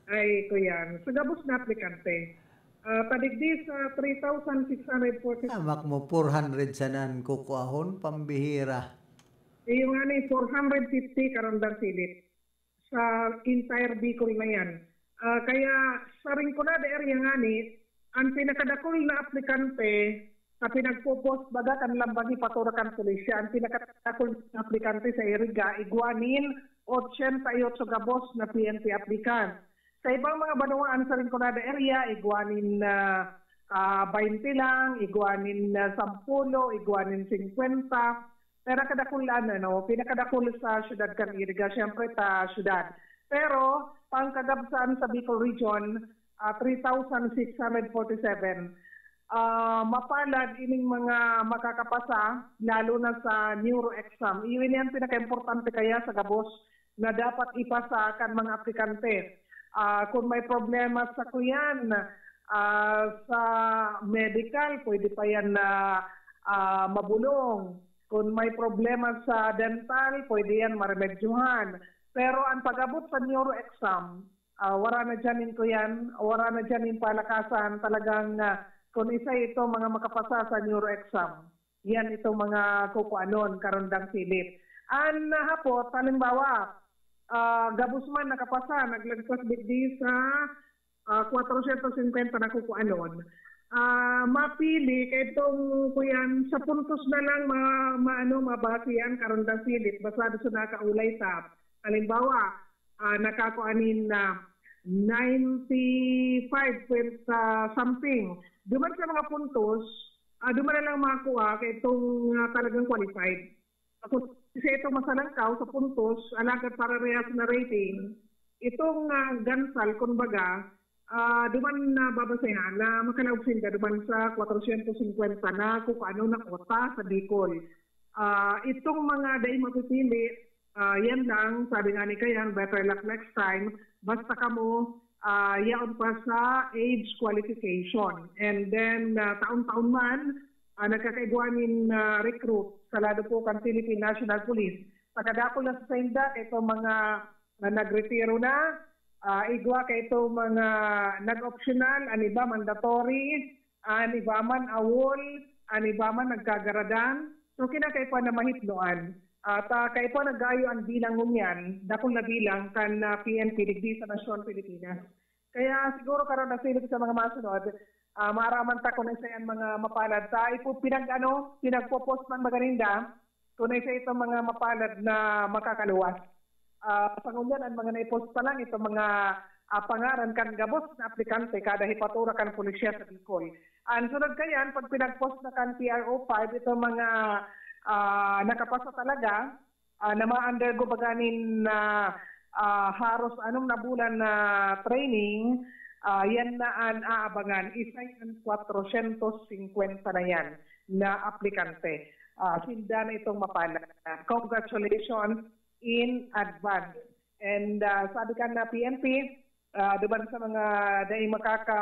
Ay, ko yan. Sa gabos na aplikante, ah, padigdi sa three thousand six hundred forty. Amak mo, four hundred sana an kukuahon, pambihira. Iyo ngani, four hundred fifty, Karandang Philip, sa entire Bicol na yan. Ah, kaya sa Rinconada area ngani, ang pinakadakul na aplikante sa pinagpo-post, baga, kan lambang ipaturakan pulisya, ang pinakadakul na aplikante sa Iriga, igwa nin ochenta y ocho gabos na P N P applicant. Sa ibang mga banwaan sa Rinconada area, igwa nin, ah, ah, baynte lang, igwa nin, ah, sampulo, igwa nin singkwenta. Pero kadakul ano, no? Pinakadakul sa siyudad kan Iriga, siyempre, ta siyudad. Pero, pangkagabsaan sa Bicol Region, ah, three thousand six hundred forty-seven. Ah, mapalad ining mga makakapasa, lalo na sa neuro exam. Iyon yan pinakaimportante kaya sa gabos na dapat ipasa kan mga aplikante. Ah, kung may problema sa kuyan, ah, sa medical, pwede pa yan na, ah, mabulong. Kung may problema sa dental, pwede yan maremedyohan. Pero ang pag-abot sa neuro exam, ah, wala na dyan nin kuyan, wala na dyan nin palakasan. Talagang, ah, kung isa ito, mga makapasa sa neuro exam, yan itong mga kukuanon, Karandang Philip. An hapot, halimbawa, ah, gabos man nakapasa, naglagpas digdi sa, ah, kwatrosyentos singkwenta na kukuanon. Ah, mapili kay itong kuyan, sa puntos na lang ma-, maano, mabase yan, Karandang Philip, basado sa nakaulay ta. Halimbawa, ah, nakakua nin, ah, ninety-five point, ah, something. Duman sa mga puntos, ah, duman na lang makuha kay itong, ah, talagang qualified. Ako, sa itong masalangkaw sa puntos, alagad parehas na rating, itong, ah, gansal, kumbaga, ah, duman na babasehan na makalaog sinda duman sa kwatrosyentos singkwenta na kung ano na kota sa Bicol. Ah, itong mga dai mapipili, ah, yan lang, sabi nga ni Kayan, better luck next time. Basta kamo, ah, yaon pa sa age qualification. And then, ah, taon-taon man, ah, nagkakaigwa nin, ah, recruit sa lado po kan Philippine National Police. Pagkadakol na sa sainda, ito mga na nagretiro na, ah, igwa kay ito mga nag-optional, an iba mandatory, an iba man awol, an iba man nagkagaradan. So, kinakaipuhan na mahitnoan. At, ah, kaipuhan nag-ayo an bilang ngunyan, dakul na bilang kan, ah, P N P digdi sa nasyon Pilipinas. Kaya siguro karon nasilip sa mga masunod, ah, maaraman ta kung ano an mga mapalad. Sa ipo pinag-ano, pinagpo-post man maganinda, kung ano itong mga mapalad na makakaluwas. Ah, sa ngunyan, ang mga naipost pa lang, itong mga, ah, pangaran kan gabos na aplikante kada hepatura kan pulisya sa Bicol. Ang sunod kayan, pag pinag-post na kan P R O five, itong mga, ah, nakapasa talaga, ah, na ma-undergo baga nin, ah, ah, haros anom na bulan na training, ah, yan na an aabangan. Isay an kwatrosyentos singkwenta na yan na aplikante. Ah, sinda na itong mapalad. Congratulations in advance. And, ah, sabi kan P N P, ah, duman sa mga dai makaka,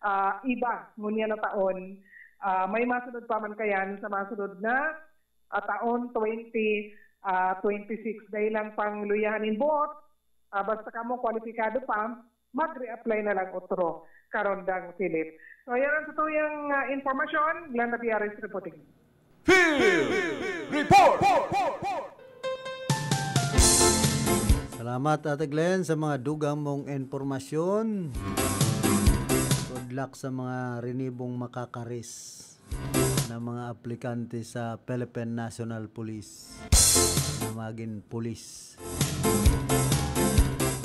ah, iba ngunyan na taon, ah, may masunod pa man kayan sa masunod na, ah, taon twenty, ah, twenty-six. Dai lang pangluyahan nin boot, ah, basta kamo kwalipikado pa, mag-reapply na lang otro, Karondang Philip. So, yan ang satuyang, ah, impormasyon. Glenda Piares reporting. Field Report! Salamat, Ate Glenn, sa mga dugang mong impormasyon. Good luck sa mga rinibong makakaris na mga aplikante sa Philippine National Police na magin pulis.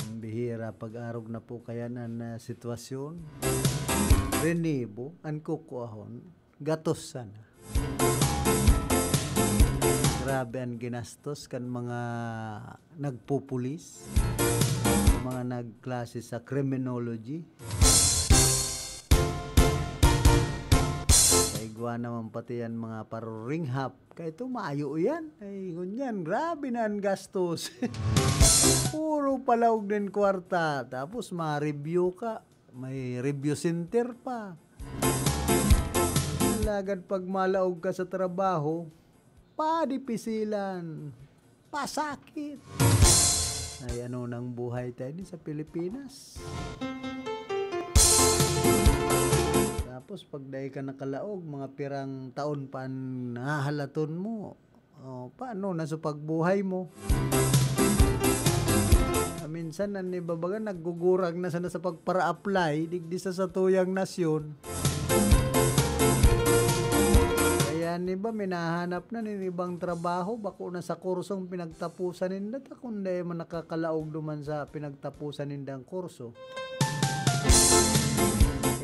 Ang bihira, pag-arog na po kaya na, na sitwasyon. Rinibo, an kukuahon, gatos sana. Grabe an ginastos kan mga nagpupulis, mga nagklase sa criminology. Kaigwa naman pati yan mga paruringhap. Kaya ito, mayo yan. Ay, ngunyan, grabe na an gastos. Puro palaog nin kwarta. Tapos, ma-review ka. May review center pa. Alagad pag malaog ka sa trabaho, padipisilan, pasakit. Ay, ano nang buhay tayo ni sa Pilipinas? Tapos, pag dai ka nakalaog, mga pirang taon pa an hahalaton mo. Oh, paano na sa pagbuhay mo? Ah, minsan, an iba baga, naggugurang na sana sa pagpara-apply, digdi sa satuyang nasyon. Kaya an iba, minahanap na nin ibang trabaho, bako na sa kursong pinagtapusan ninda, ta kun dai man nakakalaog duman sa pinagtapusan nindang kurso.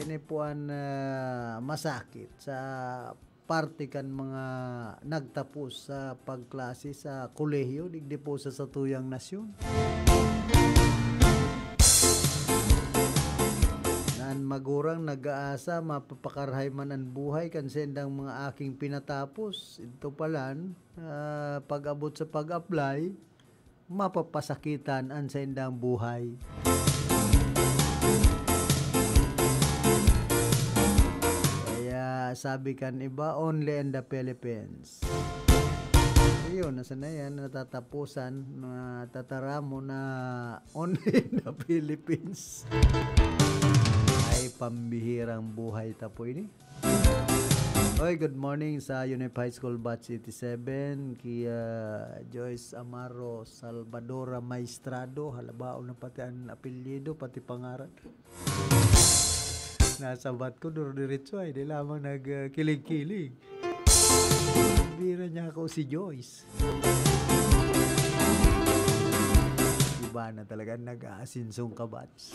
Ini po an, ah, masakit sa parte kan mga nagtapos sa pagklase sa kolehiyo digdi po sa satuyang nasyon. Na an magurang nag-aasa mapapakarahay man an buhay kan saindang mga aking pinatapos. Idto palan, ah, pag-abot sa pag-apply, mapapasakitan an saindang buhay. Kaya sabi kan iba, "Only in the Philippines." Ayun, nasa na yan, natatapusan, natataramon na only in the Philippines. Ay, pambihirang buhay ta po ini. Oy, good morning sa Unip High School Batch eighty-seven, kay Joyce Amaro, Salvadora Maestrado, halabaon na pati an apelyido, pati pangaran. Nasabat ko, duro diretso ay, di lamang nagkilig-kilig. Bira niya ako si Joyce. Si Ba na talaga nag-aasinsong kabats.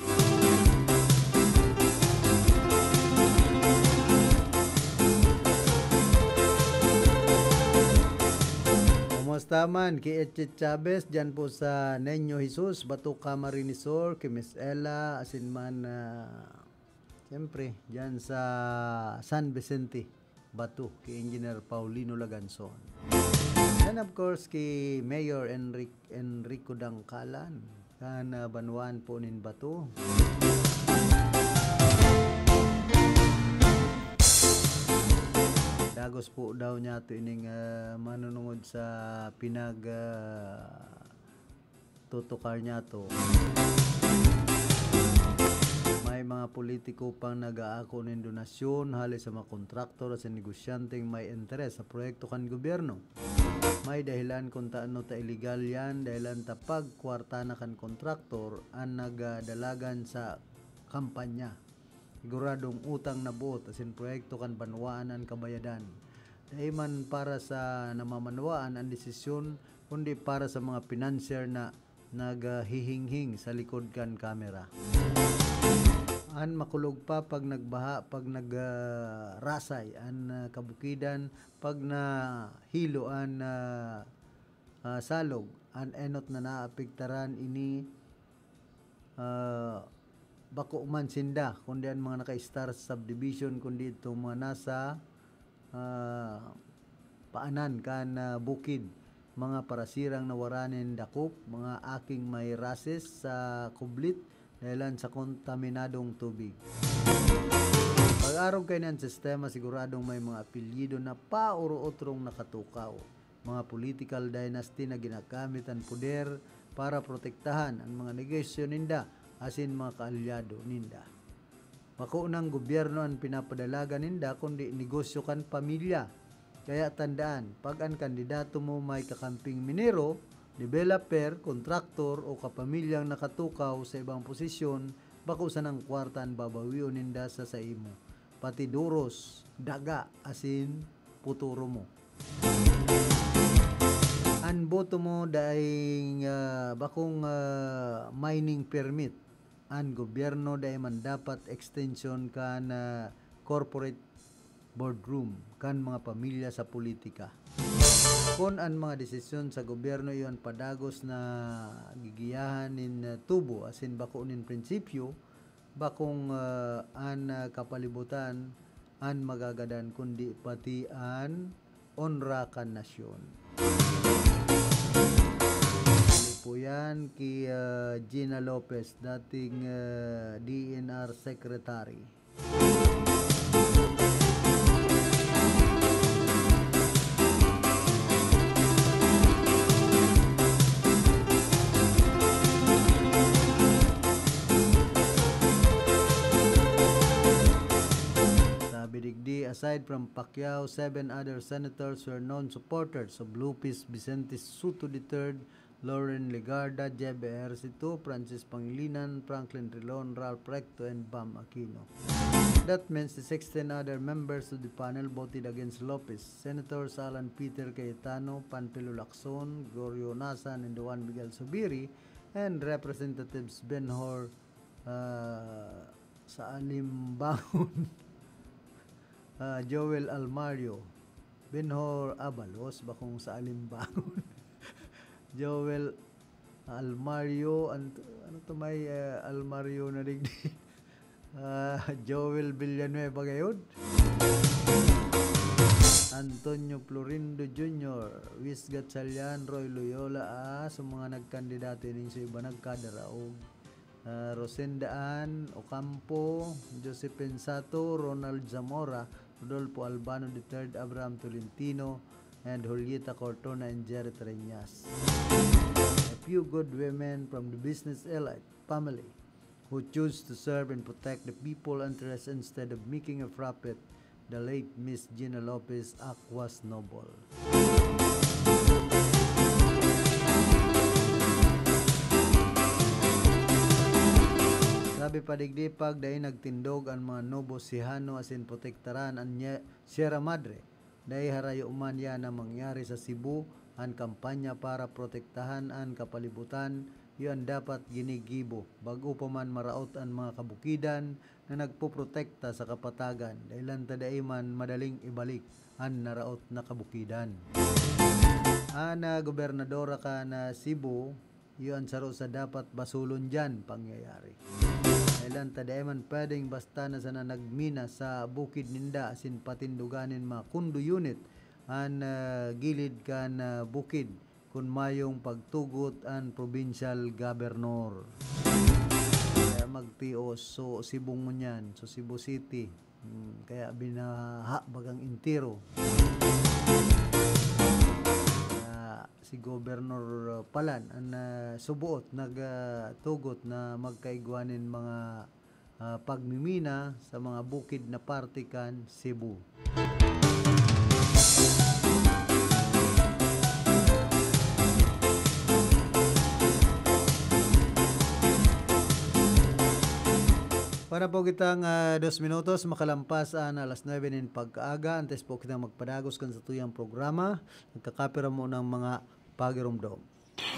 Kumusta man ki Etchet Chavez dyan po sa Niño Jesus, Bato, Camarines Sur, ki Miss Ella, asin man, ah, siyempre, dyan sa San Vicente, Bato, ki Engineer Paulino Laganzon. And of course, ki Mayor Enric-, Enrico Dangkalan, kan, ah, banwaan po nin Bato. Dagos po daw niya to ining, ah, manunungod sa pinag, ah, tutukar niya to. May mga politiko pang nag-aako nin donasyon hali sa mga kontraktor asin negosyanteng may interes sa proyekto kan gobyerno. May dahilan kun tano ta iligal yan, dahilan ta pagkwarta na kan kontraktor an nagdalagan sa kampanya. Siguradong utang na boot asin proyekto kan banwaan an kabayadan. Dai man para sa namamanwaan an desisyon, kundi para sa mga financier na naghihinghing sa likod kan kamera. An makulog pa pag nagbaha, pag nagrasay an, ah, kabukidan, pag nahilo an, ah, ah, salog, an enot na naapektaran ini, ah, bako man sinda, kundi an mga naka-star sa subdivision, kundi itong mga nasa, ah, paanan kan, ah, bukid, mga parasirang nawara nin dakop, mga aking may rases sa kublit dahilan sa kontaminadong tubig. Pag-arog kaini an sistema, siguradong may mga apelyido na paoro-otrong nakatukaw, mga political dynasty na ginagamit an poder para protektahan an mga negosyo ninda asin mga kaalyado ninda. Bako nang gobyerno an pinapadalagan ninda, kundi negosyo kan pamilya. Kaya tandaan, pag an kandidato mo may kakamping minero, developer, kontraktor o kapamilyang nakatukaw sa ibang posisyon, bako sanang kwarta an babawion ninda sa saimo, pati duros, daga, asin puturo mo. An boto mo daing, ah, bakong, ah, mining permit. An gobyerno dai man dapat extension kan, ah, corporate boardroom kan mga pamilya sa politika. Kun an mga desisyon sa gobyerno iyo an padagos na gigiyahan nin, ah, tubo asin bako nin prinsipyo, bakong, ah, an, ah, kapalibutan an magagadan, kundi pati an onra kan nasyon. Hali po yan ki, ah, Gina Lopez, dating, ah, D E N R Secretary. Sabi digdi, aside from Pacquiao, seven other senators were known supporters of Lopez: Vicente Sotto the third, Loren Legarda, Jeve Ejercito, Francis Pangilinan, Franklin Drilon, Ralph Recto, and Bam Aquino. That means the sixteen other members of the panel voted against Lopez. Senators Alan Peter Cayetano, Panfilo Lacson, Gregorio Honasan, and Juan Miguel Zubiri, and Representatives Benhur, ah, Saalimbangon, ah, Joel Almario, Benhur Abalos, bakong Saalimbangon, Joel Almario, an-, ano to, may, ah, Almario na digdi? Ah, Joel Villanueva gayod. Antonio Florindo Junior, Wis Gatchalian, Roy Loyola, ah, sa mga nagkandidato ining sa iba nagkadaraog. Ah, Rosenda Ann Ocampo, Josephine Sato, Ronald Zamora, Rodolfo Albano the third, Abraham Tolentino, and Julieta Cortona and Jerry Treñas. A few good women from the business elite family who choose to serve and protect the people interest instead of making a profit, the late Miss Gina Lopez Aquas Noble. Sabi pa digdi, pag dai nagtindog an mga Nobo Ecijano asin protektaran an Nye-, Sierra Madre, dai harayo man yan na mangyari sa Cebu an kampanya para protektahan an kapalibutan iyo an dapat ginigibo, bag-o pa man maraot an mga kabukidan na nagpoprotekta sa kapatagan, dahelan ta dai man madaling ibalik an naraot na kabukidan. An, ah, gobernadora kan, ah, Cebu, iyo an saro sa dapat basulon diyan pangyayari. Dahelan ta dai man pwedeng basta na sana nagmina sa bukid ninda asin patindogan nin mga condo unit an, ah, gilid kan, ah, bukid kun mayong pagtugot an provincial governor. Kaya magtios, so Cebu ngunyan, so Cebu City. Hmm, kaya binaha bagang entero. Ah, si Governor Palan an, ah, subuot nagtugot na magkaigwa nin mga, ah, pagmimina sa mga bukid na parte kan Cebu. Para po kitang, ah, dos minutos, makalampas an alas nuebe nin pagkaaga, antes po kitang magpadagos kan satuyang programa, nagkakapira mo ng mga pagirumdom.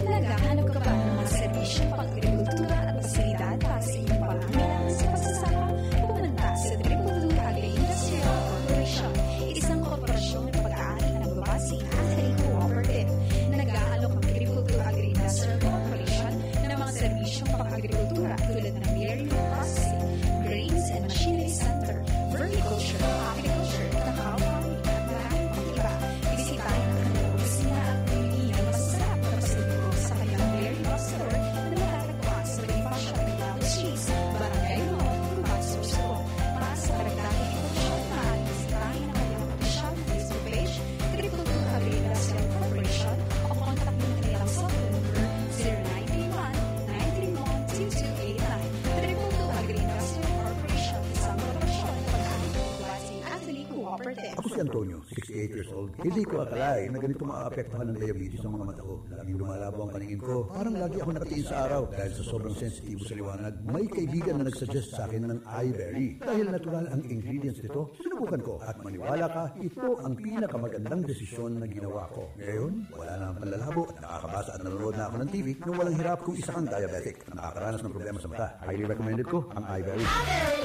Naghahanap ka ba ng mga serbisyong pang-agrikultura at pasilidad para sa iyong pangangailangan sa pagsasaka? Pumunta sa Triple Two Agri-Industrial Corporation, isang korporasyon na pag-aari na nagbabase at cooperative. Nag-aalok ang Triple Two Agri-Industrial Corporation ng mga serbisyong pang-agrikultura tulad ng dairy processing, grains and machinery center, vermiculture, aquaculture, cacao farming, at marami pang iba. Bisitahin ang kanilang opisina at pumili ng masasarap na pasalubong sa kanilang dairy box store na matatagpuan sa Bonifacio Arellano Street, Barangay Lomon, Guban, Sorsogon. Para sa karagdagang impormasyon, maaaring bisitahin ang kanilang opisyal na Facebook page, Triple Two Agri-Industrial Corporation, o kontakin ang kanilang cellphone number, zero nine three one, nine three one, two two eight nine. Triple Two Agri-Industrial Corporation, isang korporasyon na pag-aari ng Guban City Agri Cooperative. Ako si Antonio, sixty-eight years old. Hindi ko akalain na ganito maapektuhan ng diabetes ang mga mata ko. Laging lumalabo ang paningin ko. Parang lagi ako nakatingin sa araw dahil sa sobrang sensitibo sa liwanag. May kaibigan na nagsuggest sa akin ng iBerry. Dahil natural ang ingredients nito, sinubukan ko. At maniwala ka, ito ang pinakamagandang desisyon na ginawa ko. Ngayon, wala na ang panlalabo at nakakabasa at nanonood na ako ng T V nang walang hirap kung isa kang diabetic at nakakaranas ng problema sa mata. Highly recommended ko ang iBerry.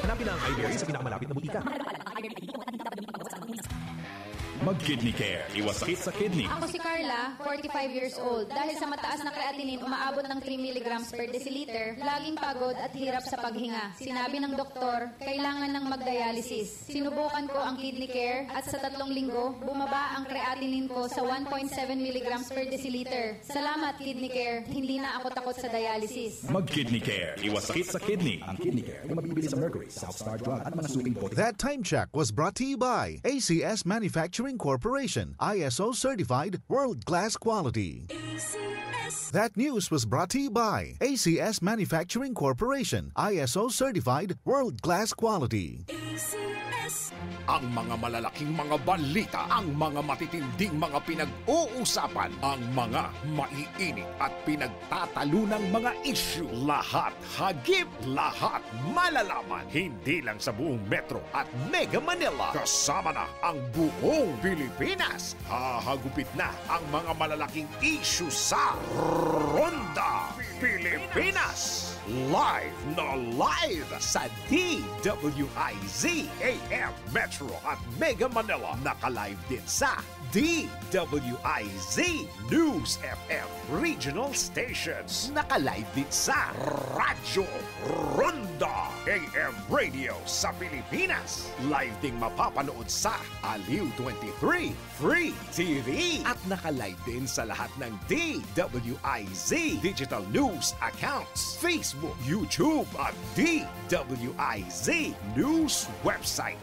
Hanapin na ang iBerry sa pinakamalapit na butika. Mag-Kidney Care. Iwas sakit sa kidney. Ako si Carla, forty-five years old. Dahil sa mataas na creatinine, umaabot ng three milligrams per deciliter, laging pagod at hirap sa paghinga. Sinabi ng doktor, kailangan ng mag-dialysis. Sinubukan ko ang Kidney Care at sa tatlong linggo, bumaba ang creatinine ko sa one point seven milligrams per deciliter. Salamat, Kidney Care. Hindi na ako takot sa dialysis. Mag-Kidney Care. Iwas sakit sa kidney. Ang Kidney Care ay mabibili sa Mercury, South Star Drug at mga suking bote. That time check was brought to you by A C S Manufacturing Corporation, I S O certified, world-class quality. A C S. That news was brought to you by A C S Manufacturing Corporation, I S O certified, world-class quality. A C S. Ang mga malalaking mga balita, ang mga matitinding mga pinag-uusapan, ang mga maiinit at pinagtatalunang mga isyu, lahat hagip, lahat malalaman. Hindi lang sa buong Metro at Mega Manila, kasama na ang buong Pilipinas. Hahagupit na ang mga malalaking isyu sa Ronda Pilipinas. Live na live sa D W I Z A M Metro at Mega Manila. Naka-live din sa D W I Z News F M Regional Stations. Naka-live din sa Radyo Ronda A M Radio sa Pilipinas. Live ding mapapanood sa Aliw twenty-three Free T V. At naka-live din sa lahat ng D W I Z digital news accounts, Facebook, YouTube, at D W I Z News website.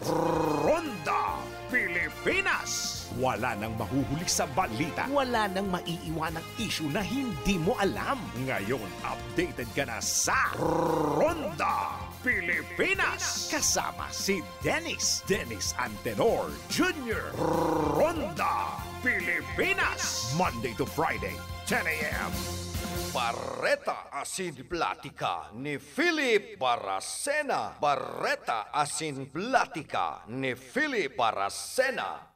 Ronda Pilipinas. Wala nang mahuhuli sa balita. Wala nang maiiwanang isyu na hindi mo alam. Ngayon, updated ka na sa Ronda Pilipinas. Kasama si Dennis, Dennis Antenor Junior. Ronda Pilipinas. Monday to Friday, ten a m. Bareta asin Platika ni Philip Baracena. Bareta asin Platika ni Philip Baracena.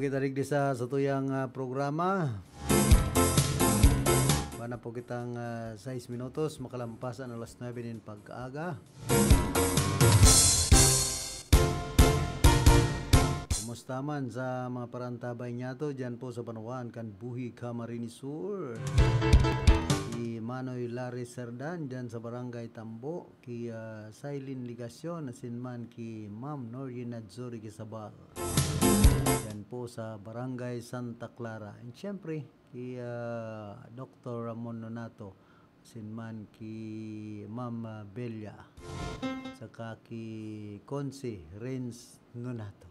Kita digdi sa satuyang, ah, programa. Wala na po kitang, ah, sais minutos, makalampas an alas nuebe nin pagkaaga. Kumusta man sa mga parantabay niyato diyan po sa banwaan kan Buhi, Camarines Sur? Si Manoy Larry Serdan diyan sa Barangay Tambo, ki, ah, Silene Legacion, asin man ki Ma'am Noreen Nadzuri Quizabal. Diyan po sa Barangay Santa Clara. And syempre, ki, ah, Doktor Ramon Nonato, asin man ki Ma'am, ah, Belia, saka ki Consi Renz Nonato.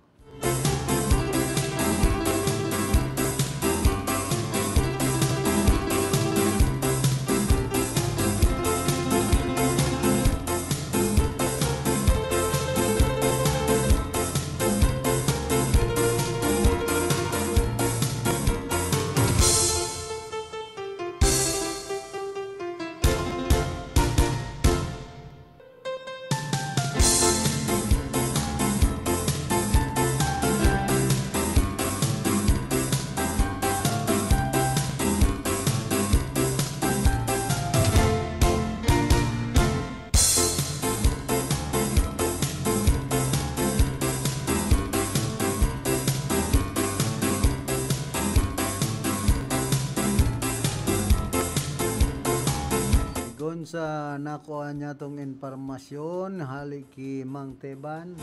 Sigon sa nakuha niyatong impormasyon, hali ki Mang Teban,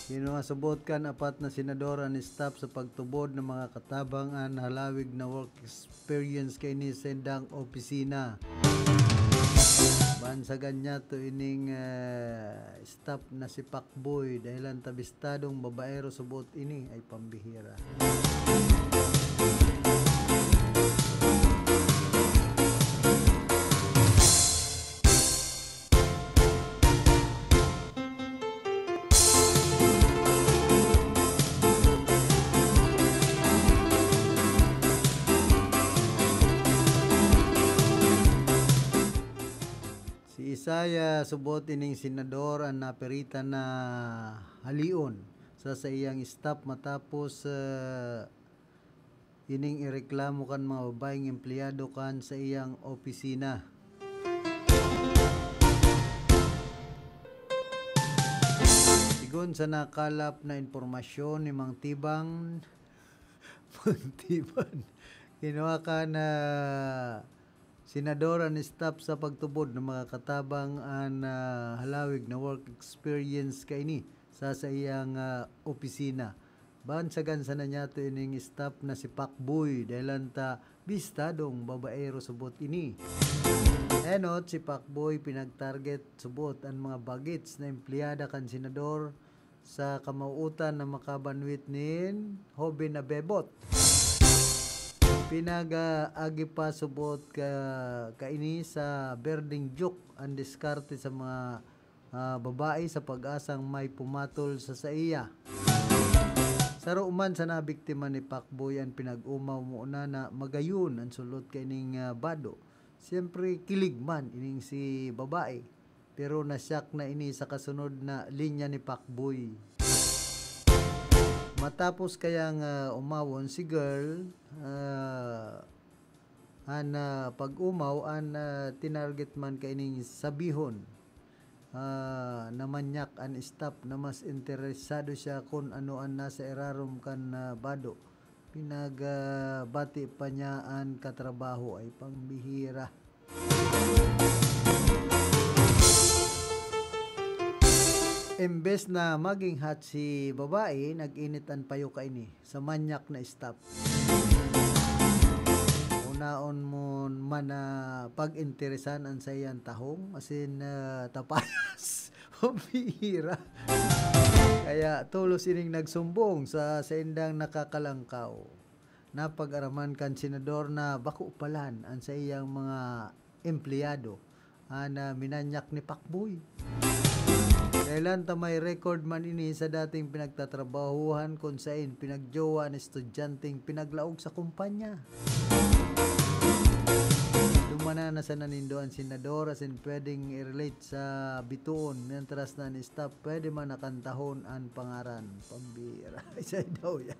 kinua subot kan apat na senador an staff sa pagtubod ng mga katabang an halawig na work experience kaini sa indang opisina. Bansagan niyato ining, eh, staff na si Pacboy, dahelan ta bistadong babaero subot ini, ay pambihira. Si Isaiah, subot ining senador, an napiritan na halion sa saiyang staff matapos, ah, ining ireklamo kan mga babaeng empleyado kan saiyang opisina. Sigon sa nakalap na impormasyon ni Mang Tibang, Mang Tiban, kinuha kan senador an staff sa pagtubod ng mga katabang an, ah, halawig na work experience kaini sa saiyang, ah, opisina. Bansagan sana niyato ining staff na si Pacboy, dahelan ta bistadong babaero subot ini. Enot, si Pacboy pinag-target subot an mga bagets na empleyada kan senador sa kamawot-an na makabanwit nin hoben na bebot. Pinag-agi pa subot ka, kaini sa berdeng joke an diskarte sa mga, ah, babae sa pag-asang may pumatol sa saiya. Saro man sa nabiktima ni Pacboy an pinag-omaw, muna na magayon an sulot kaining, ah, bado. Siyempre, kilig man ining si babae. Pero nasyak na ini sa kasunod na linya ni Pacboy. Matapos kayang, ah, umawon si girl, ah, an, ah, pag-umaw, an, ah, tinarget man kaining sabihon, ah, na manyak an staff na mas interesado siya kun ano an nasa irarom kan, ah, bado. Pinag, ah, bati pa niya an katrabaho, ay pambihira. Imbes na maging hot si babae, nag-init an payo kaini sa manyak na staff. Unaon mo man na pag-interesan an saiyang tahong, asin, ah, tapayas. Pambihira. Kaya tolos ining nagsumbong sa saindang nakakalangkaw. Napag-araman kan senador na bako palan an saiyang mga empleyado, an, ah, minanyak ni Pacboy. Dahelan ta may record man ini sa dating pinagtatrabahuhan kun saen pinagjowa an estudyanteng pinaglaog sa kumpanya. Mananasan na nindo an senador, asin pwedeng i-relate sa bitoon, mientras na an staff pwede man na kantahon an pangaran. Pambira. Isay daw yan.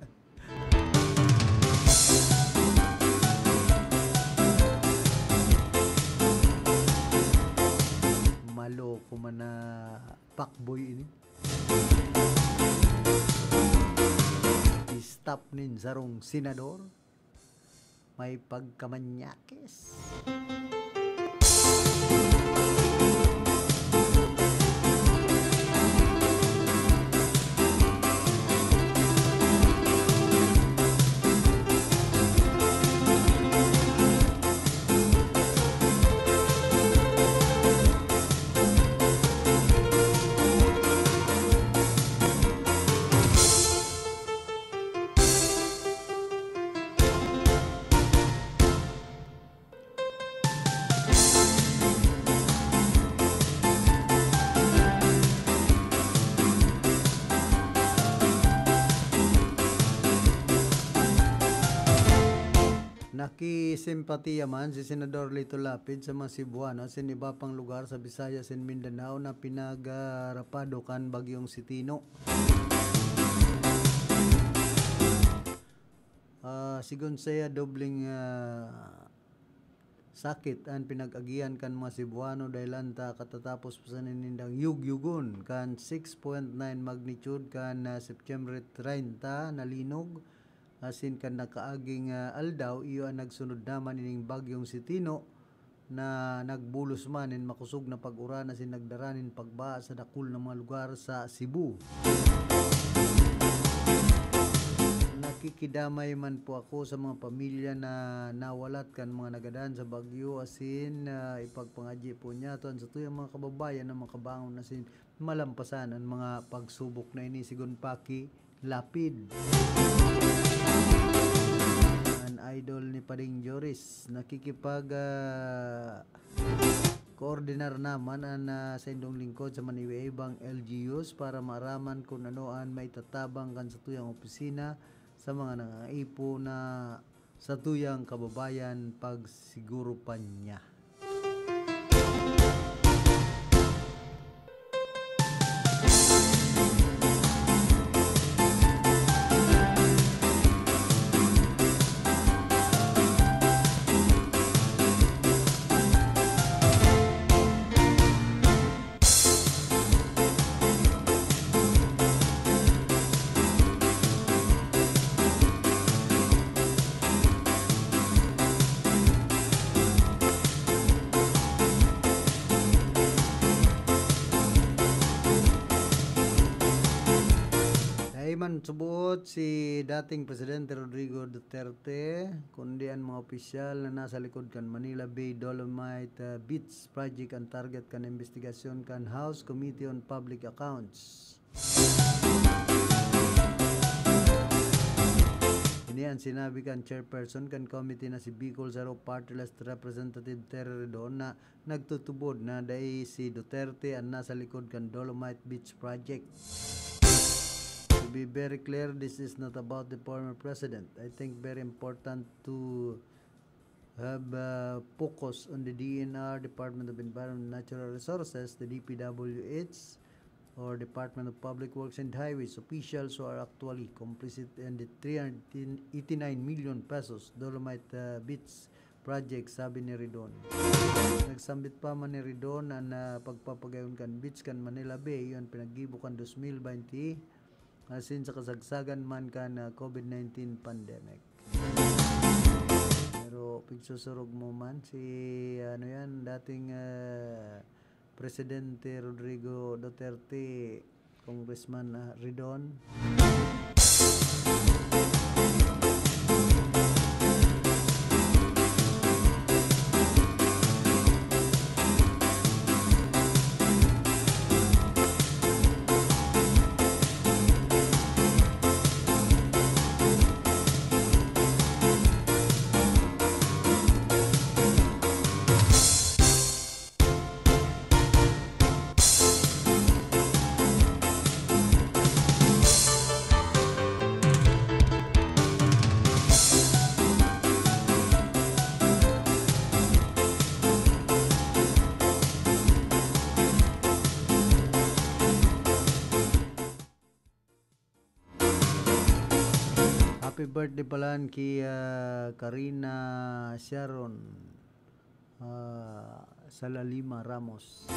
Maloko man na fuckboy ini. Staff nin sarong senador. May pagkamanyakis. Nakisimpatiya man si Senador Lito Lapid sa mga Cebuano asin iba pang lugar sa Visayas and Mindanao na pinagarapado kan Bagyong Sitino. Ah, sigon saiya, dobleng, ah, sakit an pinag-agihan kan mga Cebuano, dahelan ta katatapos pa sana nindang yugyugon kan six point nine magnitude kan, ah, September treinta na linog, asin kan nakaaging, ah, aldaw, iyo an nagsunod naman ining Bagyong Sitino, na nagbulos man nin makosog na pag-uran asin nagdara nin pagbaha sa dakul na mga lugar sa Cebu. Nakikidamay man po ako sa mga pamilya na nawalat kan mga nagadan sa bagyo, asin, ah, ipagpangadyi po niyato an satuyang mga kababayan na makabangon asin malampasan an mga pagsubok na ini, sigon pa ki Lapid. An idol ni Pading Joris, nakikipag, ah, koordinar naman an, ah, saindong lingkod sa maniiba-ibang L G Us para maaraman kun ano an maitatabang kan satuyang opisina sa mga nangangaipo na satuyang kababayan, pagsiguro pa niya. Dai man subuot si dating Presidente Rodrigo Duterte, kundi an mga opisyal na nasa likod kan Manila Bay Dolomite, ah, Beach Project an target kan imbestigasyon kan House Committee on Public Accounts. Ini an sinabi kan chairperson kan committee na si Bicol Saro Party List Representative Terry Ridon na nagtutubod na dai si Duterte an nasa likod kan Dolomite Beach Project. To be very clear, this is not about the former president. I think very important to have, uh, focus on the D N R, Department of Environment and Natural Resources, the D P W H, or Department of Public Works and Highways officials who are actually complicit in the three hundred eighty-nine million pesos Dolomite, uh, Beach project, sabi ni Ridon. Nagsambit pa man ni Ridon an, ah, pagpapagayon kan beach kan Manila Bay, iyo an pinaggibo kan dos mil baynte, asin sa kasagsagan man kan, ah, COVID nineteen pandemic. Pero pigsusurog mo man si, ano yan, dating, ah, Presidente Rodrigo Duterte, Congressman, ah, Ridon. Happy birthday pala ki, ah, Karina Sharon, ah, Salalima Ramos.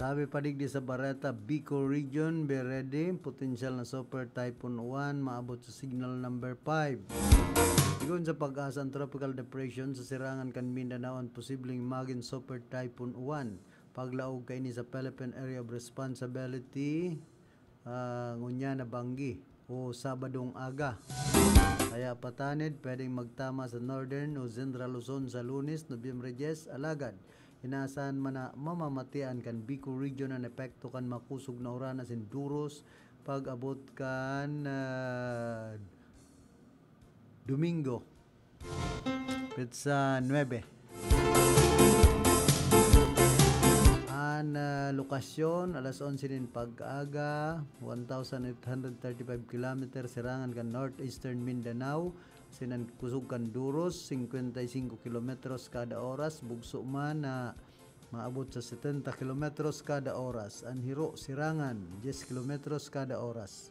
Sabi pa digdi sa bareta, Bicol Region, be ready. Potensyal na Super Typhoon Uwan, maabot sa Signal Number five. Sigon sa PAGASA, ang Tropical Depression sa sirangan kan Mindanao ang posibleng magin Super Typhoon Uwan. Paglaog kaini sa Philippine Area of Responsibility, ah, ngunyan na banggi o Sabadong aga. Kaya patanid, pwedeng magtama sa Northern o Central Luzon sa Lunes, Nobyembre diyes, alagad inaasahan man na mamamatian kan Bicol Region an epekto kan makusog na uran asin duros pag-abot kan, ah, Domingo, petsa nuebe. An, ah, lokasyon, alas onse nin pag-aga, one thousand eight hundred thirty-five kilometer, sirangan kan northeastern Mindanao, asin an kusog kan duros, singkwenta y singko kilometros kada oras, bugso man na maabot sa setenta kilometros kada oras. An hiro, sirangan, diyes kilometros kada oras.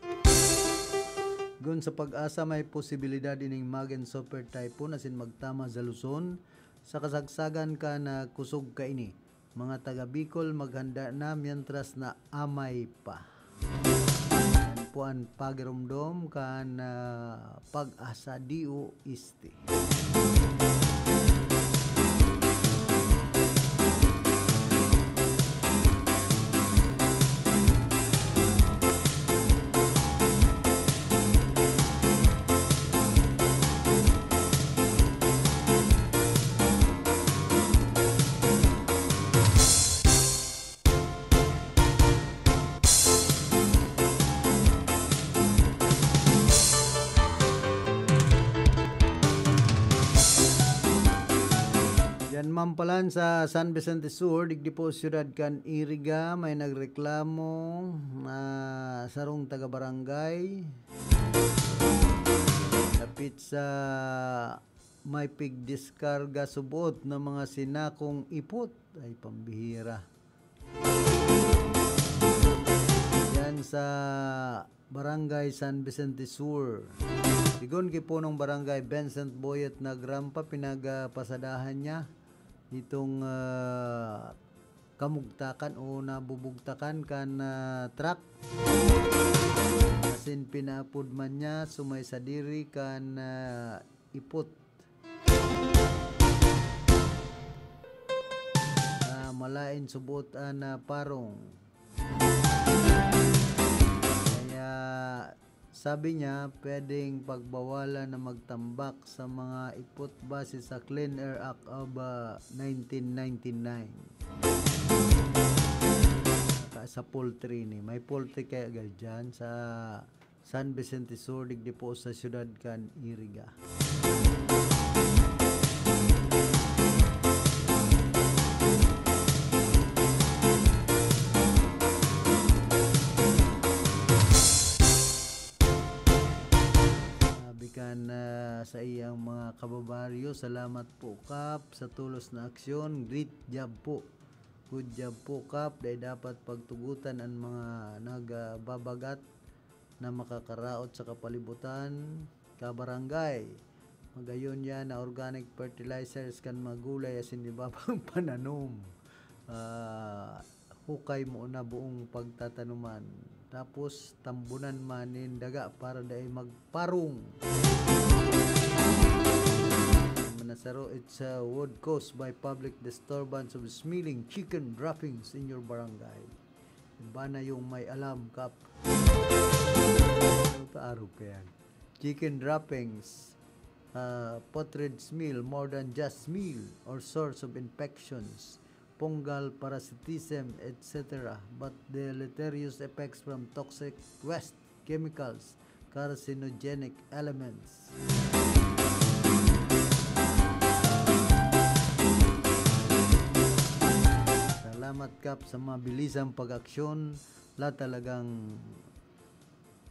Gun sa PAGASA, may posibilidad ining magin super typhoon asin magtama sa Luzon sa kasagsagan kan kusog kaini. Mga taga Bicol, maghanda na mientras na amay pa. Yan po an pagiromdom kan, ah, PAGASA D O S T. Diyan man palan sa San Vicente Sur, digdi po siyudad kan Iriga, may nagreklamo na sarong taga-barangay dapit sa may pigdiskarga subot na mga sinakong ipot. Ay, pambihira. Yan sa Barangay San Vicente Sur. Sigon ki punong barangay, Vincent Boyet Nagrampa, pinagpasadahan niya itong, ah, kamugtakan o nabubugtakan kan, ah, truck. Asin pinaapod man niya, sumay sadiri kan, ah, ipot. Ah, malain subot an, ah, parong. Kaya sabi niya, pwedeng pagbawalan na magtambak sa mga ipot base sa Clean Air Act of, ah, nineteen ninety-nine. Saka sa poultry ni, may poultry kaya dyan sa San Vicente Sur, digdi po sa siyudad kan Iriga. Sabi kan, ah, saiyang mga kababaryo, "Salamat po, Kap, sa tulos na aksyon. Great job po." Good job po, Kap. Dai dapat pagtugotan an mga nagbabagat na makakaraot sa kapalibutan, kabarangay. Magayon yan na organic fertilizers kan mga gulay asin iba pang pananom. Ah, hukay mo na buong pagtatanuman. Tapos, tambunan man nin daga para dai magparong. na saro, it's, uh, would caused by public disturbance of smelling chicken droppings in your barangay. Iba na yung may alam, Kap. Ano ka, arog ka yan? Chicken droppings, uh, putrid smell, more than just smell, or source of infections, fungal parasitism, et cetera. But the deleterious effects from toxic waste, chemicals, carcinogenic elements. Salamat, Kap, sa mabilisang pag-aksyon. La talagang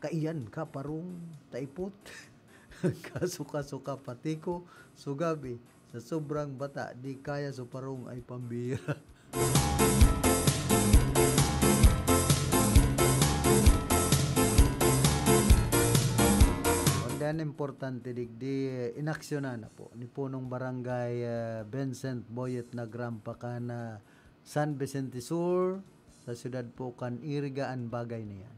kaiyan ka, parong taipot. Kasuka-suka, patiko, sugabi. Sa sobrang bata, di kaya so parong ay pambira. Pagdan importante, digdi, inaksyonan na po ni Punong Barangay, ah, Vincent Boyet Nagrampa kan, ah, San Vicente Sur, sa siyudad po kan Iriga an bagay na yan.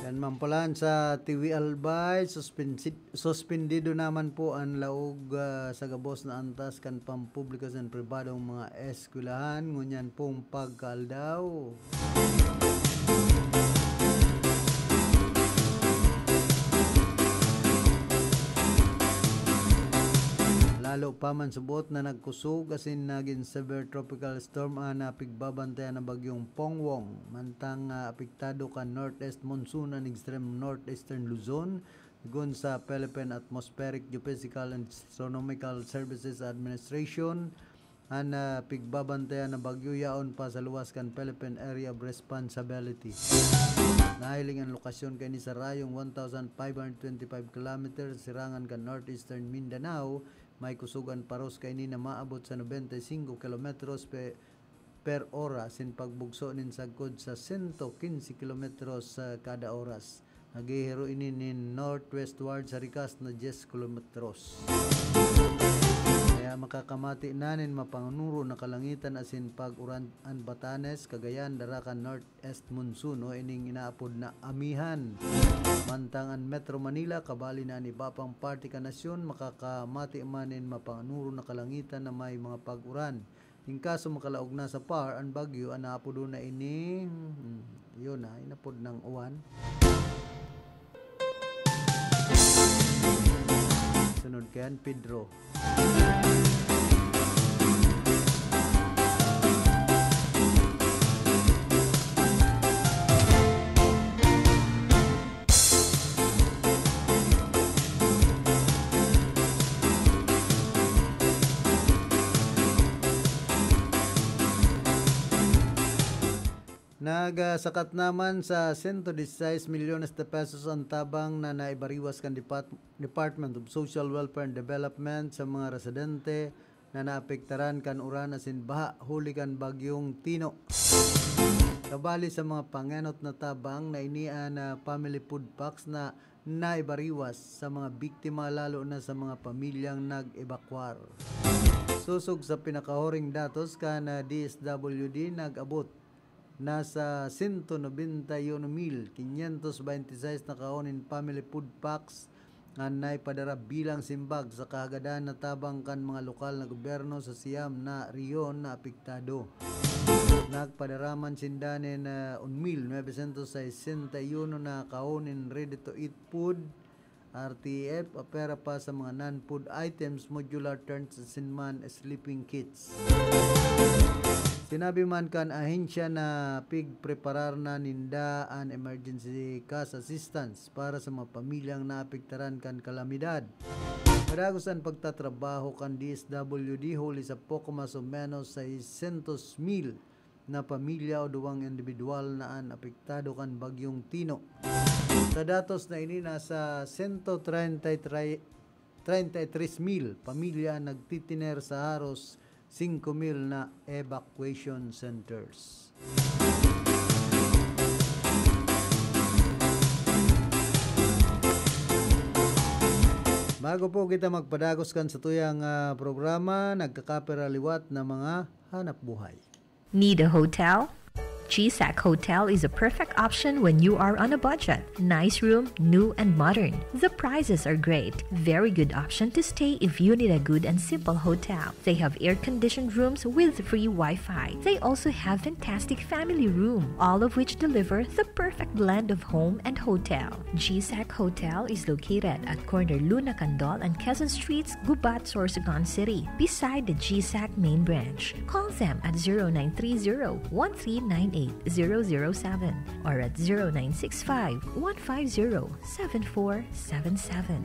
Yan man pala sa T V Albay, suspensi-, suspendido naman po ang laog, ah, sa gabos na antas kan pampubliko sa pribadong mga eskwelahan, ngunyan pong pagkaaldaw. Lalo pa man subot na nagkusog asin nagin severe tropical storm an, ah, pigbabantayan na bagyong Pongwong, mantang, ah, apektado kan northeast monsoon an extreme northeastern Luzon, sigon sa Philippine Atmospheric Geophysical and Astronomical Services Administration, an, ah, pigbabantayan na bagyo yaon pa sa luwas kan Philippine Area of Responsibility. Nahiling an lokasyon kaini sa rayong one thousand five hundred twenty-five kilometers sa sirangan kan northeastern Mindanao. May kusog an paros kaini na maabot sa nobenta y singko kilometros pe-, per ora, sin pagbugso nin sagkod sa sento quince kilometros sa kada oras. Naghihiro ini nin northwestward sa rikas na dyes kilometros. Kaya makakamati na nin mapanuro na kalangitan asin pag-uran an Batanes, Cagayan, dara kan northeast monsoon o ining inaapod na amihan. Mantang an Metro Manila, kabali na an iba pang parte kan nasyon, makakamati man nin mapanuro na kalangitan na may mga pag-uran. In kaso makalaog na sa par an bagyo, an naapodon na ini, hmm, yun na, inapod ng uwan. Sunod kayan, Pedro. Nagsakat naman sa sento disisais milyones de pesos an tabang na naibariwas kan Depat-, Department of Social Welfare and Development sa mga residente na naapektaran kan uran asin baha huli kan Bagyong Tino. Kabali sa mga pangenot na tabang na ini an, ah, family food packs na naibariwas sa mga biktima, lalo na sa mga pamilyang nag-ebakwar. Sosog sa pinakahuring datos kan, ah, D S W D, nag-abot na sa sento nobenta y uno mil kinyentos baynte y sais na kahon nin family food packs an naipadara bilang simbag sa kahagadan na tabang kan mga lokal na gobyerno sa siyam na rehiyon na apektado. Nagpadara man sinda nin, ah, un mil novecientos sesenta y uno na kahon nin ready-to-eat food, R T F, apwera pa sa mga non-food items, modular tents asin man sleeping kits. Sinabi man kan ahensya na pigpreparar na ninda an emergency cash assistance para sa mga pamilyang naapektaran kan kalamidad. Padagos an pagtatrabaho kan D S W D, huli sa poko mas o menos seiscientos mil na pamilya o duwang indibidwal na an apektado kan Bagyong Tino. Sa datos na ini, nasa sento treinta y tres, treinta y tres mil pamilya an nagtitiner sa haros singko mil na evacuation centers. Bago po kita magpadagos kan satuyang, ah, programa, nagkakapira liwat na mga hanap buhay. Need a hotel? G SAC Hotel is a perfect option when you are on a budget. Nice room, new and modern. The prices are great. Very good option to stay if you need a good and simple hotel. They have air-conditioned rooms with free Wi-Fi. They also have fantastic family room, all of which deliver the perfect blend of home and hotel. G SAC Hotel is located at corner Luna Candol and Quezon Streets, Gubat, Sorsogon City, beside the G SAC main branch. Call them at zero nine three zero, one three nine eight, zero zero seven or at zero nine six five, one five zero, seven four seven seven.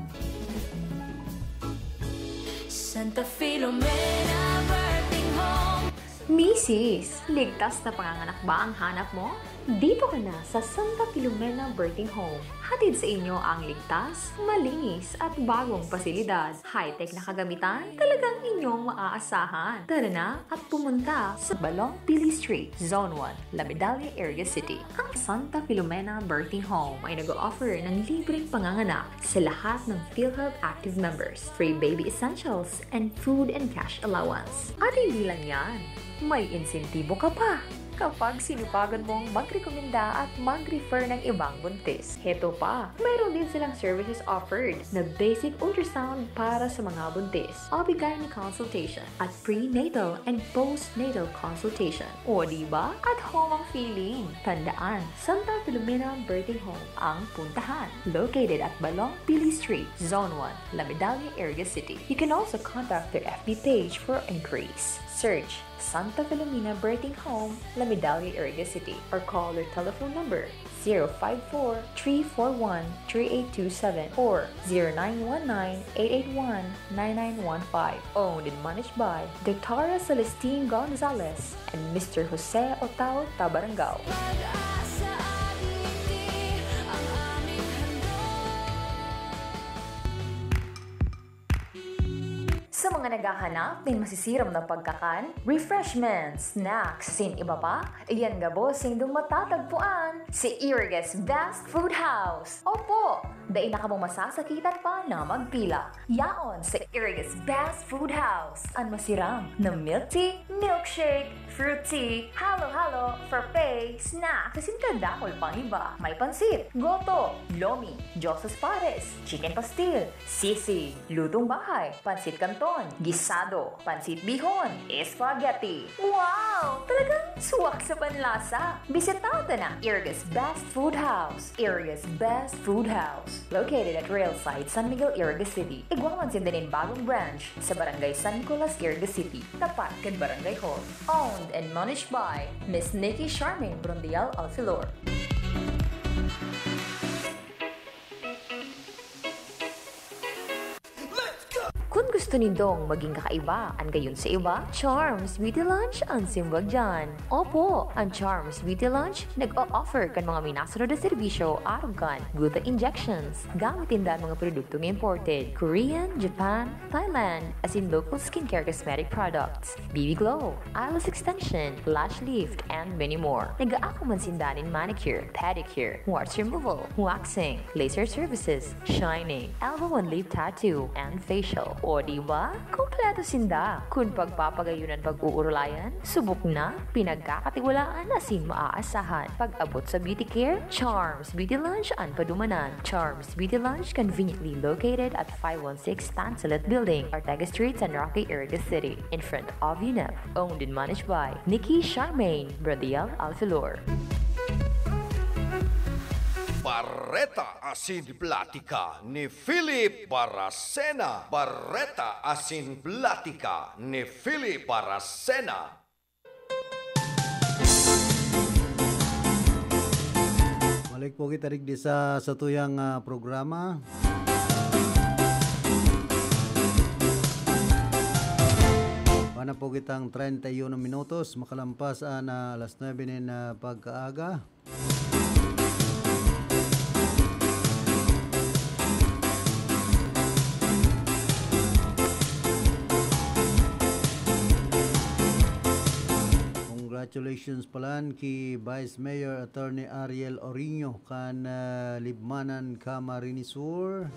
Santa Filomena Birthing Home. Misis, ligtas na panganganak ba ang hanap mo? Dito ka na sa Santa Filomena Birthing Home. Hatid sa inyo ang ligtas, malinis at bagong pasilidad. High-tech na kagamitan, talagang inyong maaasahan. Tara na at pumunta sa Balong Pili Street, Zone one, La Medalla, Iriga City. Ang Santa Filomena Birthing Home ay nag-o-offer ng libreng panganganak sa lahat ng PhilHealth active members, free baby essentials, and food and cash allowance. At hindi lang yan, may insentibo ka pa kapag sinupagan mong magrekomenda at mag-refer ng ibang buntis. Heto pa, mayroon din silang services offered na basic ultrasound para sa mga buntis, O B-gynae consultation, at prenatal and postnatal consultation. O di ba? At home ang feeling! Tandaan, Santa Filomena Birthing Home ang puntahan. Located at Balong Pili Street, Zone one, La Medalla, Iriga City. You can also contact their F B page for inquiries. Search Santa Filomena Birthing Home, La Medalla, Iriga City, or call their telephone number zero five four, three four one, three eight two seven or zero nine one nine, eight eight one, nine nine one five. Owned and managed by Doctora Celestine Gonzalez and Mister Jose Otao Tabarangao. Pag-asa at ngiti ang aming handog. Sa mga naghahanap nin masisirom na pagkakan, refreshments, snacks, asin iba pa, iyan gabos sindong matatagpuan sa Iriga's Best Food House. Opo, dai na kamo masasakitan pa na magpila. Yaon sa Iriga's Best Food House, an masiram na milk tea, milkshake, fruit tea, halo-halo, frappe, snack, asin kadakul pang iba. May pansit, goto, lomi, Dios's pares, chicken pastil, sisig, lutong bahay, pansit canton, gisado, pansit bihon, spaghetti. Wow! Talagang suwak sa panlasa! Bisita ta na Iriga's Best Food House. Iriga's Best Food House, located at Rail Site, San Miguel, Iriga City. Igwa man sinda nin bagong branch sa Barangay San Nicolas, Iriga City, tapat kan Barangay Hall. Owned and managed by Miss Nikki Charmaine Brondial Alfilor. Kun gusto nindong maging kakaiba an gayon sa iba, Charms Beauty Lounge an simbag diyan. Opo, an Charms Beauty Lounge nag-o-offer kan mga minasunod na serbisyo arog kan gutta injections. Gamit ninda an mga produktong imported, Korean, Japan, Thailand, asin local skincare cosmetic products, B B Glow, eyelash extension, lash lift, and many more. Nag-aako man sinda nin manicure, pedicure, warts removal, waxing, laser services, shining, elbow and lip tattoo, and facial. O di ba? Kompleto sinda. Kun pagpapagayon an pag-uurulayan, subok na, pinagkakatiwalaan asin maaasahan. Pag-abot sa beauty care, Charms Beauty Lounge an padumanan. Charms Beauty Lounge, conveniently located at five one six Tansalet Building, Ortega Street, San Roque, Iriga City, in front of UNEP. Owned and managed by Nikki Charmaine Bradiel Alfilor. Bareta asin Platika ni Philip Baracena. Bareta asin Platika ni Philip Baracena. Balik po kita digdi sa satuyang, ah, programa. Wala po kitang treinta y uno minutos, makalampas an, ah, alas nuebe nin, ah, pagkaaga. Congratulations palan ki Vice Mayor Attorney Ariel Oriño kan, ah, Libmanan, Camarines Sur.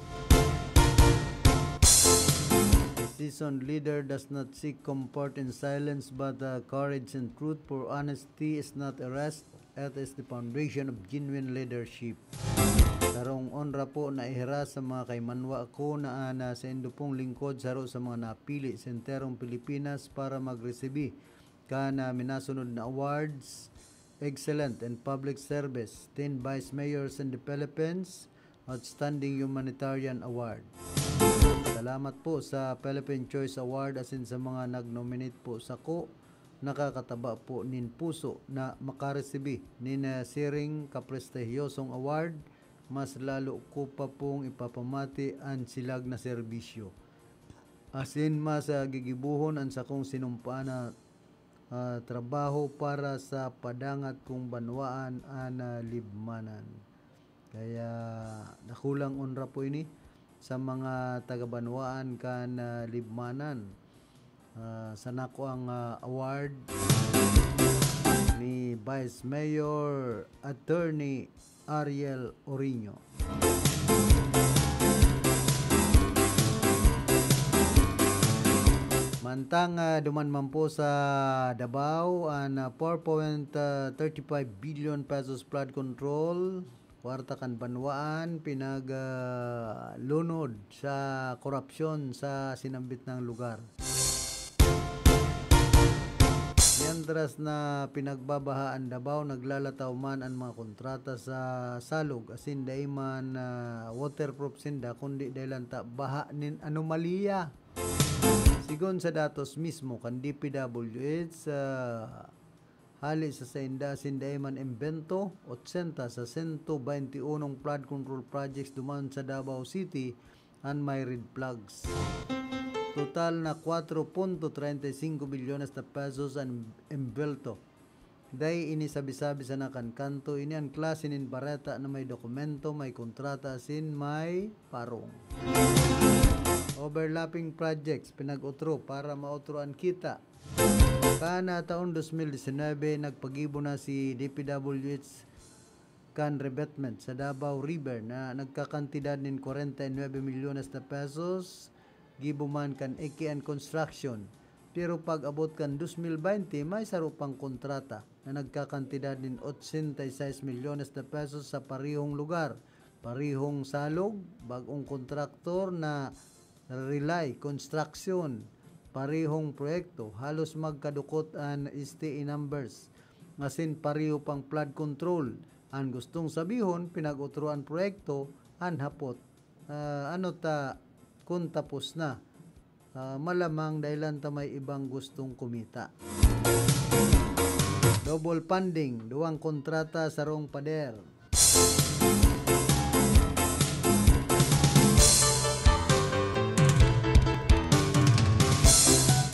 A seasoned leader does not seek comfort in silence, but, uh, courage and truth, for honesty is not a rest, it is the foundation of genuine leadership. Sarong onra po na ihiras sa mga kaimanwa ko na, ah, na saindo pong lingkod, saro sa mga napili sa enterong Pilipinas para magresibi kan, ah, minasunod na awards: Excellent in Public Service, Teen Vice Mayors in the Philippines, Outstanding Humanitarian Award. Salamat po sa Philippine Choice Award asin sa mga nag-nominate po sako. Nakakataba po nin puso na makaresibi nin, ah, siring kaprestihiyosong award. Mas lalo ko pa pong ipapamati an silag na serbisyo. Asin mas, ah, gigibohon an sakong sinumpaan na, ah, trabaho para sa padangat kong banwaan, an, ah, Libmanan. Kaya dakulang onra po ini sa mga taga-banwaan kan, ah, Libmanan. Ah, sa nakuang, ah, award ni Vice Mayor Attorney Ariel Oriño. Mantang, ah, duman man po sa Davao an, ah, four point thirty-five billion pesos flood control, kwarta kan banwaan, pinag, ah, lunod sa korupsyon sa sinambit na lugar. Mientras na pinagbabaha an Davao, naglalataw man an mga kontrata sa salog, asin dai man, ah, waterproof sinda, kundi dai lang ta baha nin anomalya. Sigon sa datos mismo kan D P W H, ah, hali sa sainda, asin dai man imbento, ochenta sa sento baynte unong flood control projects duman sa Davao City an may red flags. Total na kwatro punto treinta y cinco bilyones na pesos an imbelto. Dai ini sabi-sabi sana kan kanto, ini an klase nin bareta na may dokumento, may kontrata, asin may parong. Overlapping projects, pinag-otro para maotro an kita. Kan, ah, taon dos mil disinwebe, nagpagibo na si D P W H kan revetment sa Davao River na nagkakantidad nin kwarenta y nuebe milyones na pesos, gibo man kan Ekian Construction. Pero pag-abot kan dos mil baynte, may saro pang kontrata na nagkakantidad nin otsenta y seis milyones na pesos sa parehong lugar, parehong salog, bag-ong kontraktor na Relay Construction, parehong proyekto, halos magkadukot an S T A numbers, asin pareho pang flood control. An gustong sabihon, pinag-otro an proyekto, an hapot, ah, ano ta kun tapos na? Ah, malamang dai lang ta may ibang gustong kumita. Double funding, duwang kontrata, sarong pader.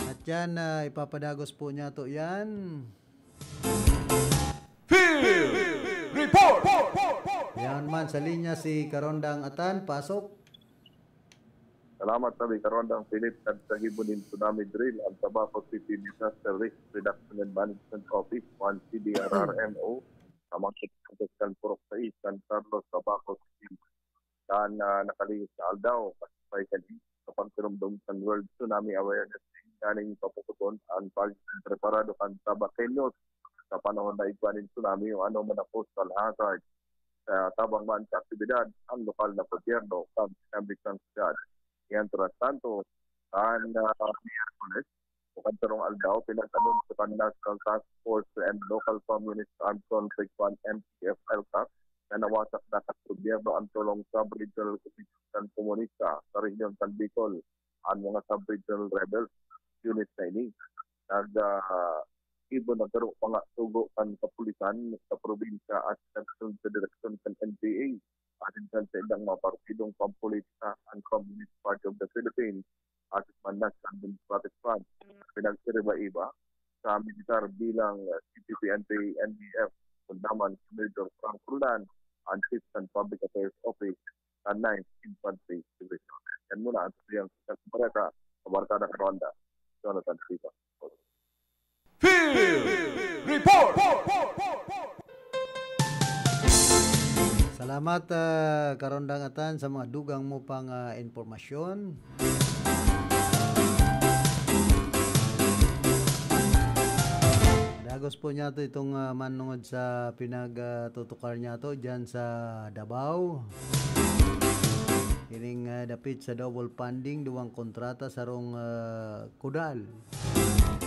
At yan, ah, ipapadagos po niyato yan. Field Report! Yan man sa linya si Karondang Atan, pasok. Salamat, sabi Karondang Philip. Nagsagibo nin tsunami drill ang Tabaco City Disaster Risk Reduction and Management Office, one C D R R M O, sa mga kan Purok sais, San Carlos, Tabaco City. Kan, ah, nakalihis na aldaw, kasabay kan sa pagtirumdom kan World Tsunami Awareness Day, nganing papuputon ang pagpreparado kan Tabaqueños sa panahon na igwa nin tsunami o ano man na coastal hazard. Sa tabang man sa aktibidad, ang lokal na gobyerno kan sinambit kan siyudad. Mientras tanto, kan, ah, Miyerkules, o kan sarong aldaw, pinag-anunsyo kan National Task Force to End Local Communist Armed Conflict, one M T F L CAC, na nawasak na kan gobyerno ang tolong sub-regional komisyon kan komunista sa rehiyon kan Bicol. Ang mga sub-regional rebels, unit na ini, nag, ah, epektibo na garo mga sugo kan kapulisan sa probinsya at sa direksyon kan N P A. Asin kan saindang mga partidong pampolitika, ang Communist Party of the Philippines, asin man National Democratic Front, pinag-iriba-iba sa militar bilang C P P N P N D F, kundaman si Major Frank Roldan, ang Chief ng Public Affairs Office ng Ninth Infantry Division. Yan muna ang sabihan sa Bareta, Kabarkada Karonda, Jonathan Sipa. Field Report! Salamat, ah, Karondang Atan, sa mga dugang mo pang ah, impormasyon. Dagos po niya to itong ah, manungod sa pinagtutukar niya to dyan sa Davao. Ining ah, dapit sa double funding, duwang kontrata, sarong ah, kudal.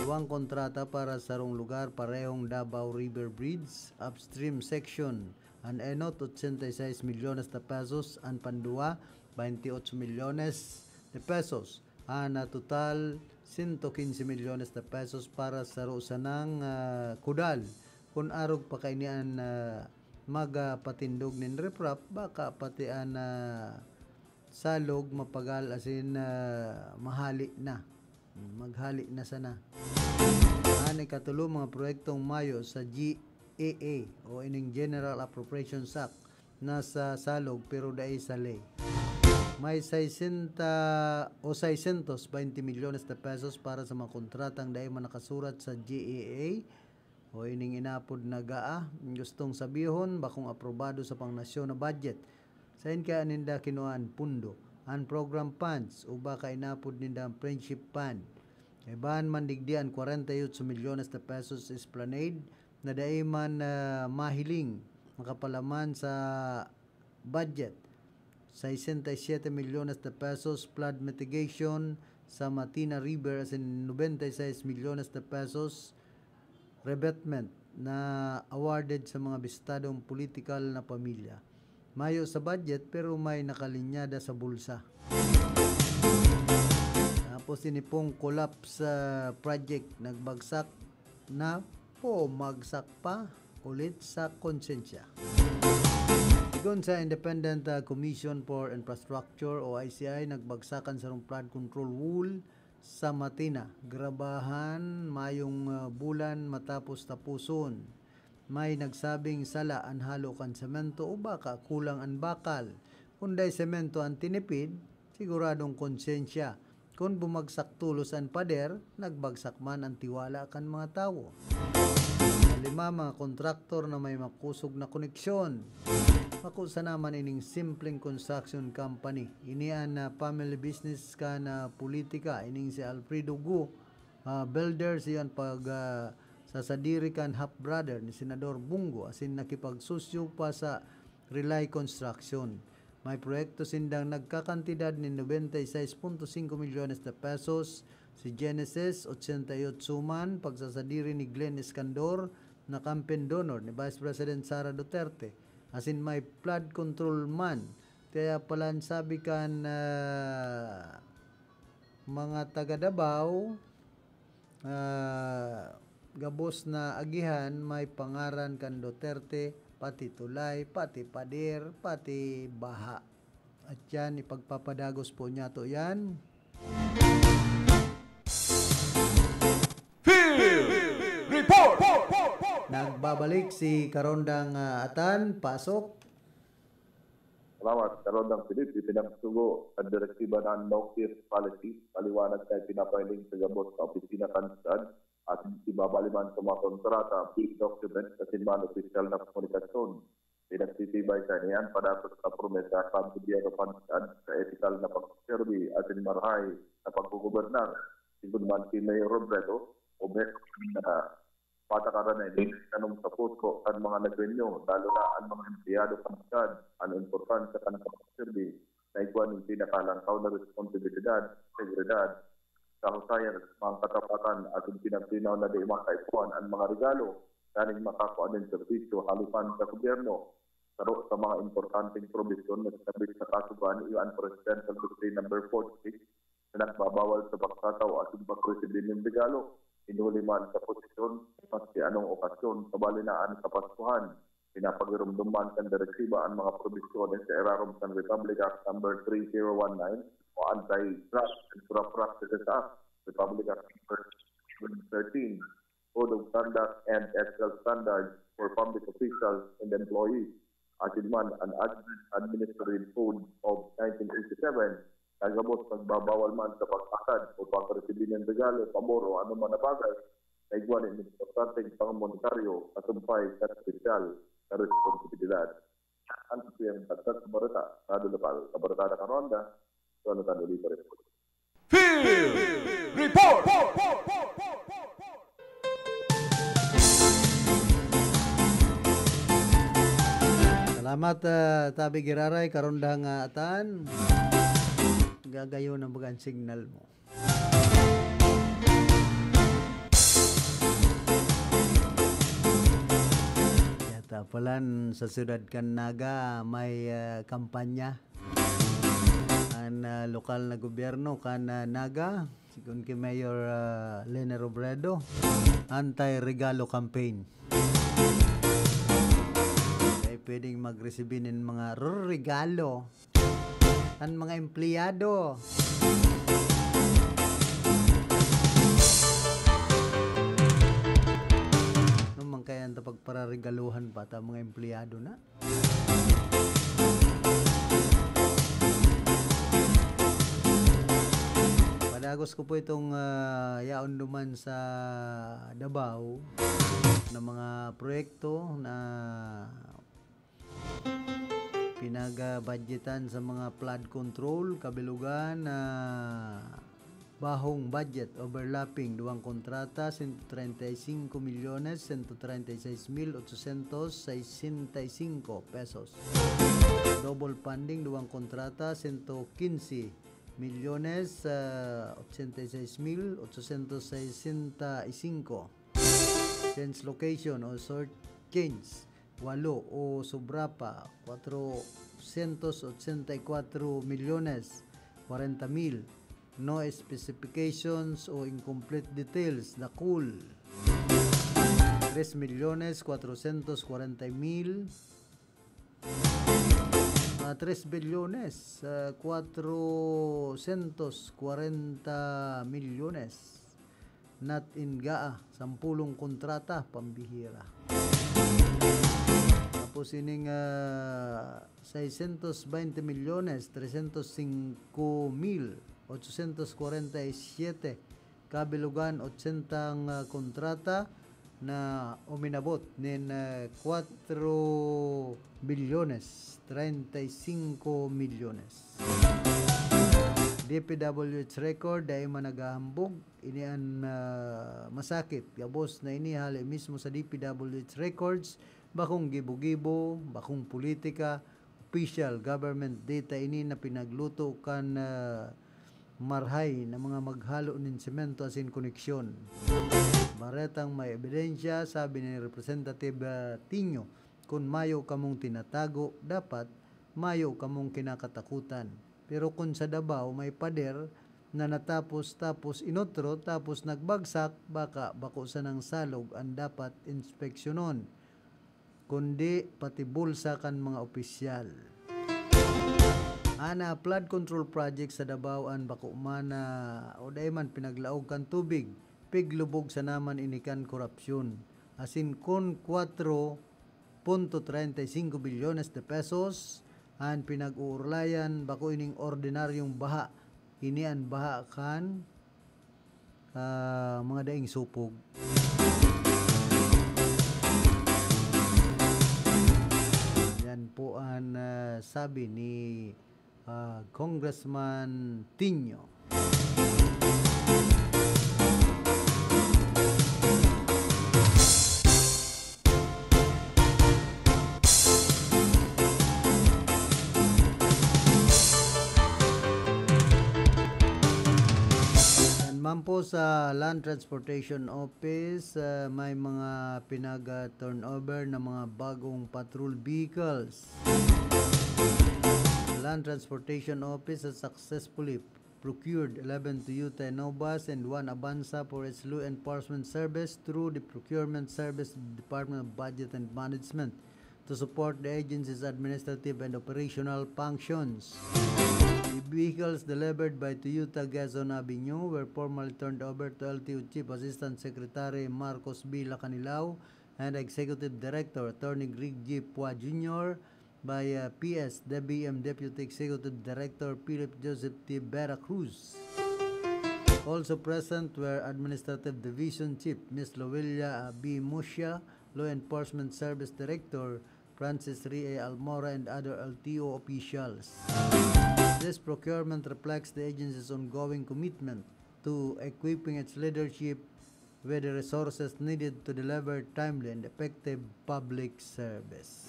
Duwang kontrata para sa sarong lugar, parehong Davao River Bridge, upstream section. An enot, ochenta y seis milyones de pesos. An panduwa, bainti otso milyones de pesos. An ah, total, sento kinse milyones de pesos para sa saro sanang ah, kudal. Kun arog pa kaini an ah, magpatindog nin riprap, baka pati an ah, salog mapagal asin ah, mahali na. Maghali na sana. An ikatulo, mga proyektong mayo sa G A A o ining General Appropriations Act na sa salog pero dai sa ley. May sesenta o seiscientos veinte milyones de pesos para sa mga kontratang dai man nakasurat sa G A A o ining inapod na GAA, gustong sabihon, bakong aprobado sa pangnasyon na budget. Saen kaya ninda kinua an pundo, an program funds, o baka inapod ninda an friendship fund? Kaibahan man digdi an kwarenta y otso milyones de pesos sa Esplanade na dai man ah, mahiling makapalaman sa budget. Sesenta y siete milyones de pesos flood mitigation sa Matina River asin noventa y seis milyones de pesos revetment na awarded sa mga bistadong politikal na pamilya. Mayo sa budget pero may nakalinyada sa bulsa. Tapos ini pong collapse ah, project nagbagsak na pumagsak pa ulit sa konsensya. Sigon sa Independent ah, Commission for Infrastructure o I C I, nagbagsak an sarong flood control wall sa Matina, Grabahan, mayong ah, bulan matapos tapuson. May nagsabing sala an halo kan semento o baka kulang an bakal. Kun dai semento an tinipid, siguradong konsensya. Kun bumagsak tolos an pader, nagbagsak man an tiwala kan mga tawo. Lima, mga kontraktor na may makosog na koneksyon. Bako sana man ining simpleng construction company. Ini an ah, family business kan ah, politika. Ining si Alfredo Go, ah, builder, siya an pag ah, sasadiri kan half-brother ni Senador Bong Go asin nakipagsosyo pa sa Rely Construction. May proyekto sindang nagkakantidad nin noventa y seis punto singko milyones de pesos, si Genesis, ochenta y otso man, pagsasadiri ni Glenn Escandor na campaign donor ni Vice President Sara Duterte, asin may flood control man. Kaya pala an sabi kan ah, mga taga Davao, ah, gabos na agihan may pangaran kan Duterte, pati tulay, pati pader, pati baha. At yan, ipagpapadagos po niya to yan. Field Report! Nagbabalik si Karondang ah, Atan, pasok. Salamat, Karondang Philip. Ipinagsugo ang direktiba ng No Kiss Policy, maliwanag na ipinapahiling sa gabos na opisina kan syudad at ibabali man sa mga kontrata, bid documents, asin man opisyal na komunikasyon. Pinagtitibay sa niyan padakos na promesa sa gobyerno kan syudad sa etikal na pagsiserbi asin marahay na pagkugobernar. Sigon man si Mayor Robredo, obheto na patakaran na ini, tanong sa puso kan mga Nagueño, lalo na an mga empleyado kan syudad, an importansya kan pagserbi na igwa nin pinakalangkaw na responsibilidad, integridad, kahusayan at mga katapatan asin pinagtinaw na di makaipuhan an mga regalo daning makakua nin serbisyo halokan sa gobyerno. Saro sa mga importanteng probisyon na sinabit sa kasugoan iyo an Presidential Decree Number forty-six na nagbabawal sa pagtatao asin pagresibi nin regalo. hinuli man sa posisyon, maski anong okasyon, kabali na an Kapaskuhan. Pinapagiromdom man kan direktiba an mga probisyon sa irarom kan Republic Act Number three zero one nine o Anti-Graft and Corrupt Practices Act, Republic Act Number thirteen, Code of Conduct and Ethical Standards for Public Officials and Employees, asin man an Ad-, Administrative Code of nineteen eighty-seven, na gabos nagbabawal man sa pag-asad o pag-resibi nin regalo, pabor o anoman na bagay na igwa nin importanteng pangmonetaryo kasumpay sa espesyal na responsibilidad. An siyang dagdag na bareta, Rado Lapal, Kabarkada kan Ronda, Jonathan Oliva Report. Field Report! Salamat, ah, tabi giraray, karondang, ah, atan. Gagayo na baga an signal mo. Yata palan sa siyudad kan Naga may, ah, kampanya. An, ah, lokal na gobyerno kan, ah, Naga, sigon ki Mayor, ah, Lene Robredo, anti-regalo campaign. Kaya pwedeng magresibi nin mga regalo an mga empleyado. Ano man kaya ang pagpararegaluhan pa ta mga empleyado na? Padagos ko po itong, ah, yaon duman sa Davao na mga proyekto na pinag-budgetan sa mga flood control, kabilugan na bahong budget, overlapping, duwang kontrata, sento treinta y cinco milyones, sento treinta y seis mil ochocientos sesenta y cinco pesos. Double funding, duwang kontrata, sento quince milyones, ah, ochenta y seis mil ochocientos sesenta y cinco. Change location o sort change, walo o sobra pa, cuatrocientos ochenta y cuatro milyones cuarenta mil. No specifications o incomplete details, dakul, tres milyones cuatrocientos cuarenta mil, ah, tres bilyones, ah, cuatrocientos cuarenta milyones. Not in gaa, sampulong kontrata, pambihira. Tapos ining, ah, seiscientos veinte milyones, trescientos cinco mil ochocientos cuarenta y siete, kabilugan, ochentang, ah, kontrata na uminabot nin, ah, cuatro bilyones, treinta y cinco milyones. D P W H record, dai man naghahambog. Ini an, ah, masakit. Gabos na ini hali mismo sa D P W H records, bakong gibo-gibo, bakong politika, official government data ini na pinagluto kan, ah, marhay na mga maghalo nin semento asin koneksyon. Baretang may ebidensya, sabi ni Representative, ah, Tinio, kun mayo kamong tinatago, dapat mayo kamong kinakatakutan. Pero kun sa Davao may pader na natapos, tapos inotro, tapos nagbagsak, baka bako sanang salog an dapat inspeksyonon, kundi pati bulsa kan mga opisyal. Ana, flood control project sa Davao an bako man na o dai man pinaglaog kan tubig, piglubog sana man ini kan korupsyon. Asin kun kwatro punto treinta y cinco bilyones de pesos an pinag-uurlayan, bako ining ordinaryong baha. Ini an baha kan, ah, mga daing supog. Yan po an, ah, sabi ni, ah, Congressman Tinio. Yan man po sa Land Transportation Office, ah, may mga pinag-turnover na mga bagong patrol vehicles. Land Transportation Office has successfully procured eleven Toyota Innova and one Avanza for its law enforcement service through the Procurement Service of the Department of Budget and Management to support the agency's administrative and operational functions. The vehicles delivered by Toyota Gazon Avenue were formally turned over to L T O Chief Assistant Secretary Marcos B. Lacanilao and Executive Director Attorney Greg G. Pua Junior by, uh, P S D B M Deputy Executive Director Philip Joseph T. Vera Cruz. Also present were Administrative Division Chief Miss Loelia B. Musia, Law Enforcement Service Director Francis Rie Almora, and other L T O officials. This procurement reflects the agency's ongoing commitment to equipping its leadership with the resources needed to deliver timely and effective public service.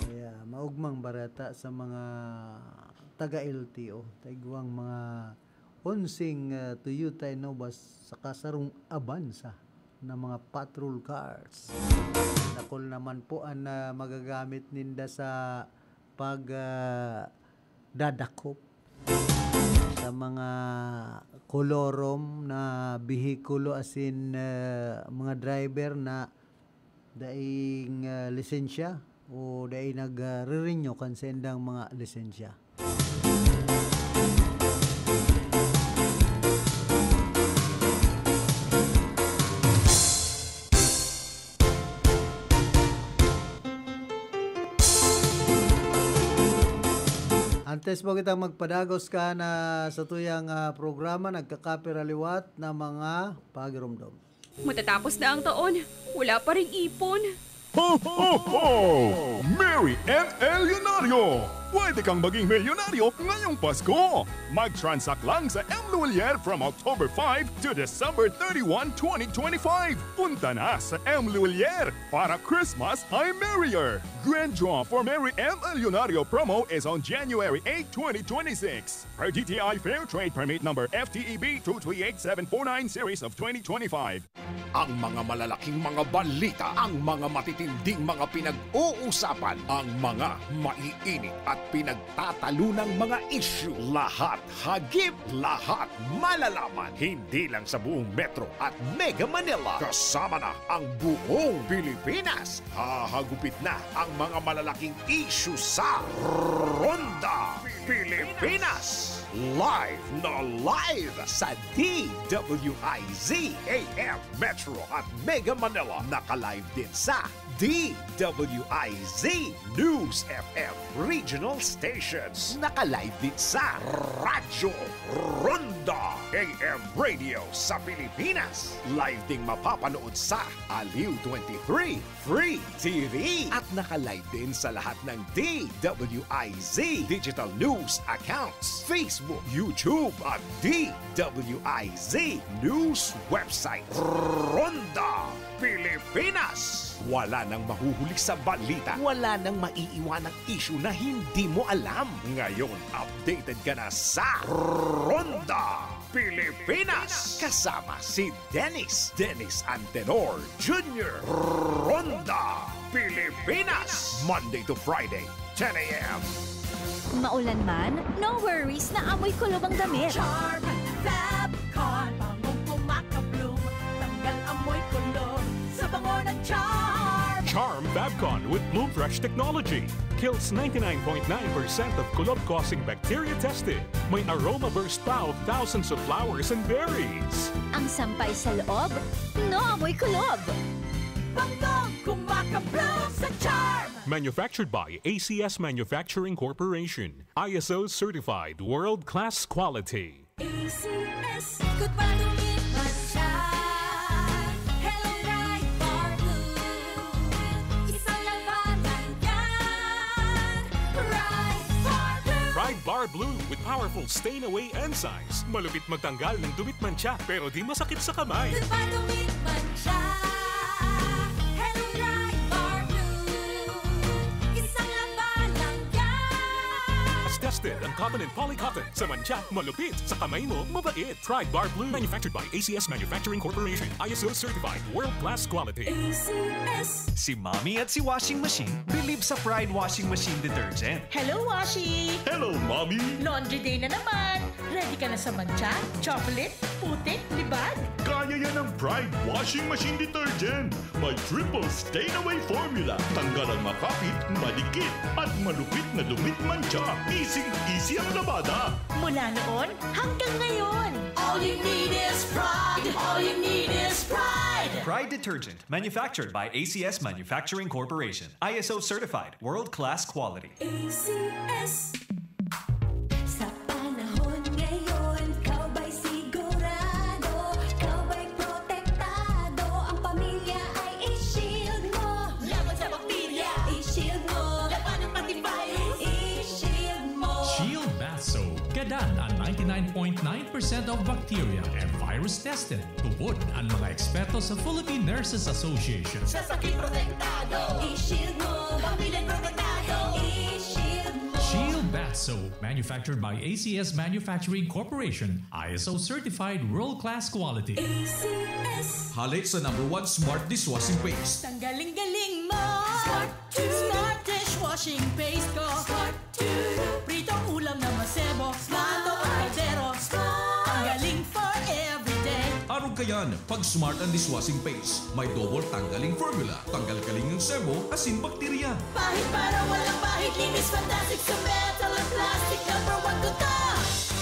Kaya maugmang bareta sa mga taga-L T O, taigwang mga onsing, ah, Toyota Innova saka sarong Avanza na mga patrol cars. Dakul naman po an, ah, magagamit ninda sa pag, ah, dadakop sa mga kolorom na behikulo asin, ah, mga driver na daing, ah, lisensya o dai nagre-renew kan saindang mga lisensya. Antes po kitang magpadagos kan satuyang, ah, programa, nagkakapira liwat na mga pagiromdom. Matatapos na ang taon, wala pa ring ipon. Ho, ho, ho! Merry M L Leonario! Pwede kang maging milyonaryo ngayong Pasko! Mag-transact lang sa M Lulier from October five to December thirty-one, twenty twenty-five. Punta na sa M Lulier! Para Christmas ay merrier! Grand draw for Merry M L Leonario promo is on January eight, twenty twenty-six. Per D T I Fair Trade Permit number F T E B two three eight seven four nine series of twenty twenty-five. Ang mga malalaking mga balita, ang mga matitinding mga pinag-uusapan, ang mga maiinit at pinagtatalunang mga isyu, lahat hagip, lahat malalaman. Hindi lang sa buong Metro at Mega Manila, kasama na ang buong Pilipinas. Hahagupit na ang mga malalaking isyu sa Ronda Pilipinas. Live na live sa D W I Z A M Metro at Mega Manila. Naka-live din sa D W I Z News F M Regional Stations. Naka-live din sa Radyo Ronda A M Radio sa Pilipinas. Live ding mapapanood sa Aliw twenty-three Free T V. At naka-live din sa lahat ng D W I Z digital news accounts, Facebook, YouTube, at D W I Z news website. Ronda Pilipinas. Wala nang mahuhuli sa balita. Wala nang maiiwanang isyu na hindi mo alam. Ngayon, updated ka na sa Ronda Pilipinas. Kasama si Dennis, Dennis Antenor Junior. Ronda Pilipinas. Monday to Friday, ten a.m. Maulan man, no worries na amoy kulob ang damit. Charm Fab Con, bangong kumaka-bloom. Tanggal amoy kulob sa bango ng Charm. Charm Fabcon with Bloom Fresh technology kills ninety-nine point nine percent of kulob-causing bacteria tested. May aroma burst pa of thousands of flowers and berries. Ang sampay sa loob, no amoy kulob. Bangong kumaka-bloom sa Charm. Manufactured by A C S Manufacturing Corporation. I S O certified world-class quality. A C S. Good pa dumiman siya. Hello, Pride Bar Blue. Isang labanan yan. Pride Bar Blue. Pride Bar Blue with powerful stain away enzymes. Malupit magtanggal ng dumi't mantsa, pero di masakit sa kamay. Good pa dumiman siya. Hello, Pride Bar Blue. Isang labanan yan. Hasta Tested ang cotton and poly cotton. Sa mantsa, malupit. Sa kamay mo, mabait. Pride Bar Blue. Manufactured by A C S Manufacturing Corporation. I S O certified. World class quality. A C S. Si Mommy at si Washing Machine believe sa Pride Washing Machine Detergent. Hello, Washi! Hello, Mommy! Laundry day na naman! Ready ka na sa mantsa, chocolate, putik, libag? Kaya yan ng Pride Washing Machine Detergent. May triple stain away formula. Tanggal ang makapit, madikit, at malupit na dumi at mantsa. Easy-easy ang labada. Mula noon hanggang ngayon. All you need is Pride. All you need is Pride. Pride Detergent, manufactured by A C S Manufacturing Corporation. I S O certified, world-class quality. A C S. Sa panahon ngayon, ikaw ba'y sigurado? Ikaw ba'y protektado? Ang pamilya ay i-shield mo. Laban sa bakterya, i-shield mo. Labanan pati virus, i-shield mo. Shield Bath Soap. Gadan an ninety-nine point nine percent of bacteria and virus tested. Tubod an mga eksperto sa Philippine Nurses Association. Sa sakit protektado, i-shield mo. Pamilya protektado, i-shield mo. Shield Bath Soap, manufactured by A C S Manufacturing Corporation, I S O certified world-class quality. A C S. Hale sa number one smart dishwashing paste. Tanggaling-galing mo. Smart Smart dishwashing paste ko. Smart. Pritong ulam na masebo. Smart. Ang kaldero. Smart. Tanggaling for everyday. Arog kayan, pag Smart ang dishwashing paste, may double tanggaling formula. Tanggal kaling ang sebo, asin bakterya. Pahid para walang pahid, linis fantastic sa metal at plastic. Number one ko to.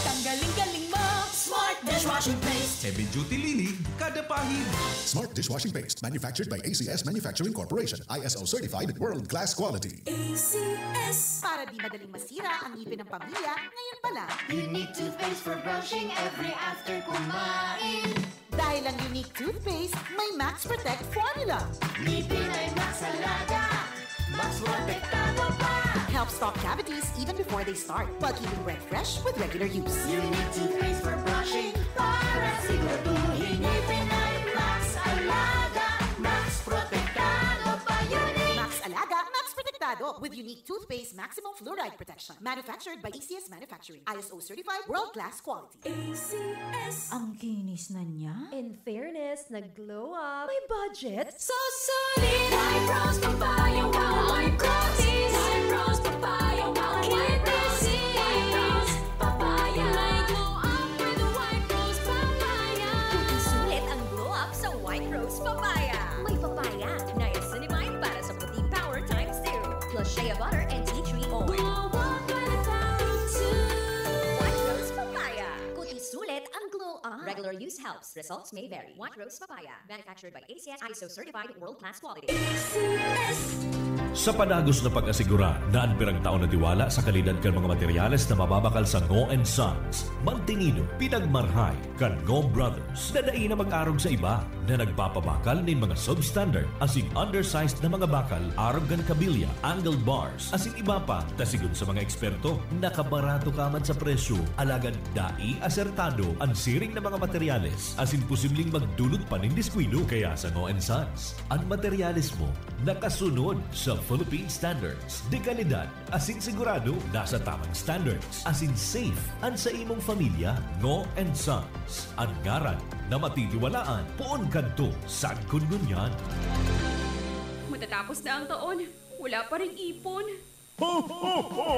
Tanggaling-galing mo. Smart dishwashing paste. Heavy duty linis, kada pahid. Smart dishwashing paste, manufactured by A C S Manufacturing Corporation. I S O certified, world-class quality. A C S. Para di madaling masira ang ngipin ng pamilya, ngayon pa lang. Unique toothpaste for brushing every after kumain. Dahil ang Unique Toothpaste may Max Protect Formula. Ngipin ay Max Alaga, Max Protektado pa. Helps stop cavities even before they start, while keeping breath fresh with regular use. Unique Toothpaste for brushing, para siguraduhin ngipin ay Max Alaga, Max Protektado pa. Unique Max Alaga, Max Protektado, with Unique Toothpaste Maximum Fluoride Protection. Manufactured by A C S Manufacturing. I S O certified, world-class quality. A C S. Ang kinis na niya. In fairness, nag-glow up. May budget? So solid! White Rose Papaya, wow! White Rose! White Rose Papaya, wow! White Rose! White Rose Papaya! May glow up with White Rose Papaya! Sulit ang glow up sa White Rose Papaya. May papaya, niacinamide para sa puting power times two, plus shea butter and tea tree oil. Glow up with White Rose! White Rose Papaya. Kuti sulit ang glow up. Regular use helps. Results may vary. White Rose Papaya. Manufactured by A C S, I S O certified, world-class quality. A C S. Sa padagos na pag-asigura na an pirang taon na tiwala sa kalidad kan mga materyales na mababakal sa Ngo and Sons, mantinido, pinagmarhay kan Ngo Brothers na dai na mag-arog sa iba na nagpapabakal nin mga substandard asin undersized na mga bakal arog kan kabilya, angled bars, asin iba pa, ta sigon sa mga eksperto, nakabarato ka man sa presyo, alagad dai asertado an siring na mga materyales, asin posibleng magdulot pa nin diskuido. Kaya sa Ngo and Sons, an materyales mo nakasunod sa Philippine Standards de Calidad, asin sigurado nasa tamang standards, asin safe an sa imong familya. Ngo and Sons, an ngaran na matitiwalaan poon kadto sagkod ngunyan. Matatapos na ang taon, wala pa ring ipon. Ho, ho, ho!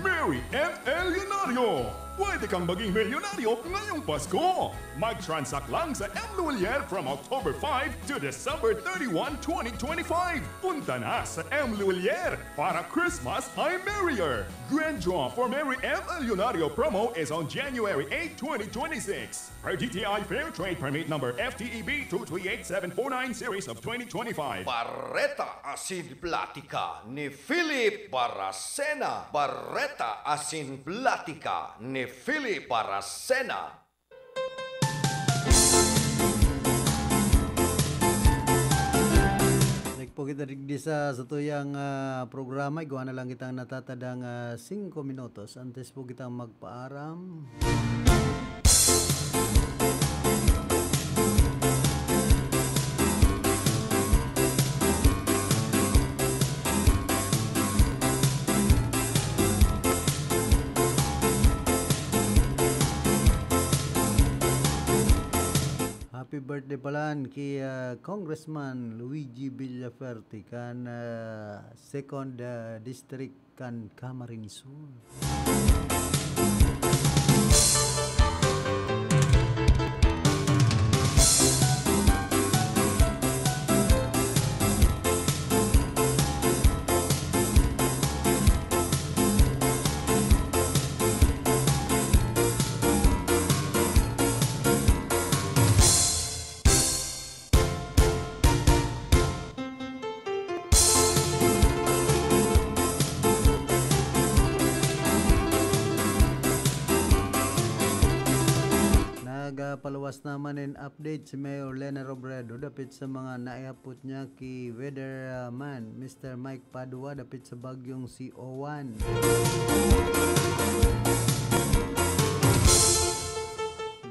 Merry M L Leonario! Pwede kang maging milyonaryo ngayong Pasko! Mag-transact lang sa M Luwilier from October five to December thirty-one, twenty twenty-five. Punta na sa M Luwilier para Christmas ay merrier! Grand draw for Merry M L Leonario promo is on January eight, twenty twenty-six. Per D T I Fair Trade Permit Number F T E B two three eight seven four nine series of twenty twenty-five. Bareta asin platika ni Philip Baracena. Bareta asin platika ni Philip Baracena. Balik po kita digdi sa satuyang, ah, programa. Igwa na lang kitang natatadang, ah, singko minutos antes po kitang magpaaram. Happy birthday pala ki, ah, Congressman Luigi Villafuerte kan, ah, Second, ah, District kan Camarines Sur. Nagapaluwas naman nin update si Mayor Lene Robredo dapit sa mga naihapot niya ki weatherman Mister Mike Padua dapit sa bagyong si Owan.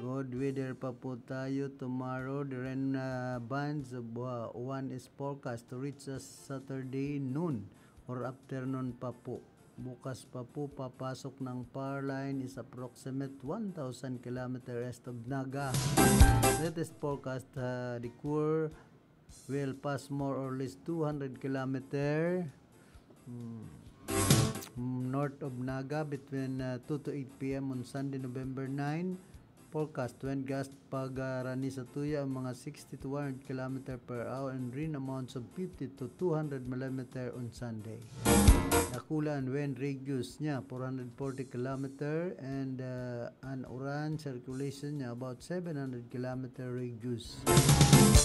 Good weather pa po tayo tomorrow. The rain, uh, bands of, uh, Owan is forecast to reach us Saturday noon or afternoon pa po. Bukas pa po, papasok ng power line is approximate one thousand kilometer east of Naga. Latest forecast, uh, the core will pass more or less two hundred kilometer, mm, north of Naga between, uh, two to eight p m on Sunday, November nine. Forecast wind gust pagarani sa tuya ang mga sixty to one hundred kilometer per hour and rain amounts of fifty to two hundred millimeter on Sunday. Dakula an wind radius niya, four hundred forty kilometer, and, uh, an uran circulation niya about seven hundred kilometer radius.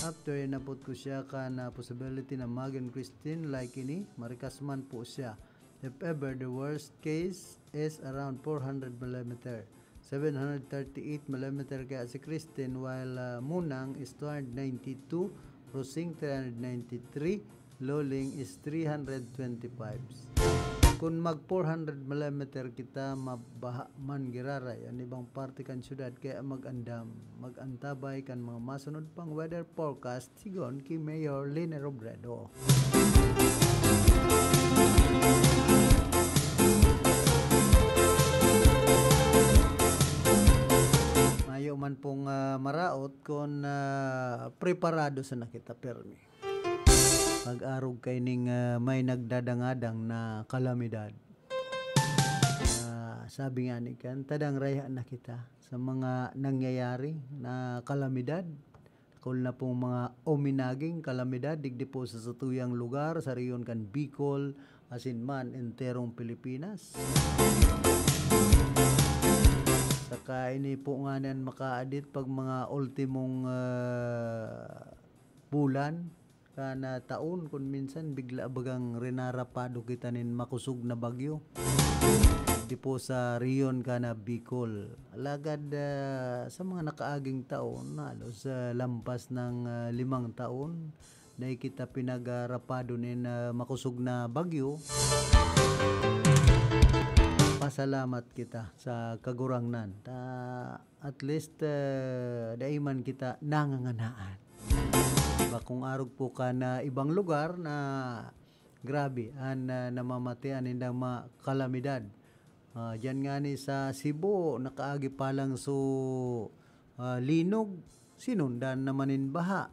After, inapot ko siya kan possibility na mag-increase din like ini, marikas man po siya. If ever, the worst case is around four hundred millimeter. Seven hundred thirty-eight millimeter kaya si Christine, while, ah, Munang is two hundred ninety-two, Rosing three hundred ninety-three, Loling is three hundred twenty-five. Kung mag four hundred millimeter kita, mabaha man giraray an ibang parte kan syudad, kaya mag-andam, mag-antabay kan mga masunod pang weather forecast, sigon ki Mayor Lene Robredo. Mayo man pong, ah, maraot kun, ah, preparado sana kita pirmi pag-arog kaining, ah, may nagdadangadang na kalamidad. Ah, sabi nga ni kan, tadang rayha na kita sa mga nangyayari na kalamidad. Dakul na pong mga uminaging kalamidad digdi po sa satuyang lugar, sa rehiyon kan Bicol, asin man enterong Pilipinas. Saka ini po nga niyan makaadit pag mga ultimong, ah, bulan kan, ah, taon, kun minsan bigla bagang rinarapado kita nin makosog na bagyo. Di po sa rehiyon kan, ah, Bicol. Alagad, ah, sa mga nakaaging taon, halos, ah, lampas ng, ah, limang taon, dai kita pinagarapado nin, ah, makosog na bagyo. Pasalamat kita sa Kagurangnan. Ta, at least, ah, dai man kita nanganganaan. Bakong arog po kan, ah, ibang lugar na grabe an, ah, namamatean nindang mga kalamidad. Ah, diyan ngani sa Cebu, nakaagi pa lang so, ah, linog, sinundan naman nin baha.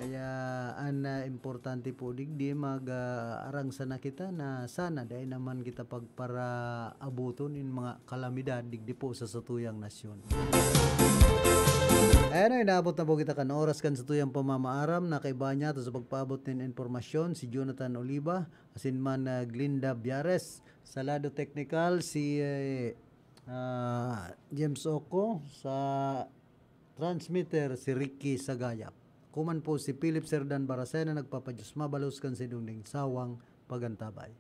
Kaya an, ah, importante po digdi, mag, ah, arang sana kita na sana dai naman kita pagparaaboton nin mga kalamidad digdi po sa satuyang nasyon. Ayan na, inaabot na po kita kan oras kan satuyang pamamaaram. Nakaiba niya to sa pagpaabot nin impormasyon si Jonathan Oliva, asin man, ah, Glinda Biares. Sa lado teknikal, si, eh, ah, James Oco. Sa transmitter, si Ricky Sagayap. Kuman po si Philip Serdan Barasena, nagpapadiyos mabalos kan sidong ning sawang pagantabay.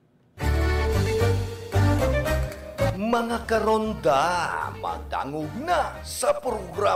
Mga karonda, madangog na sa programa.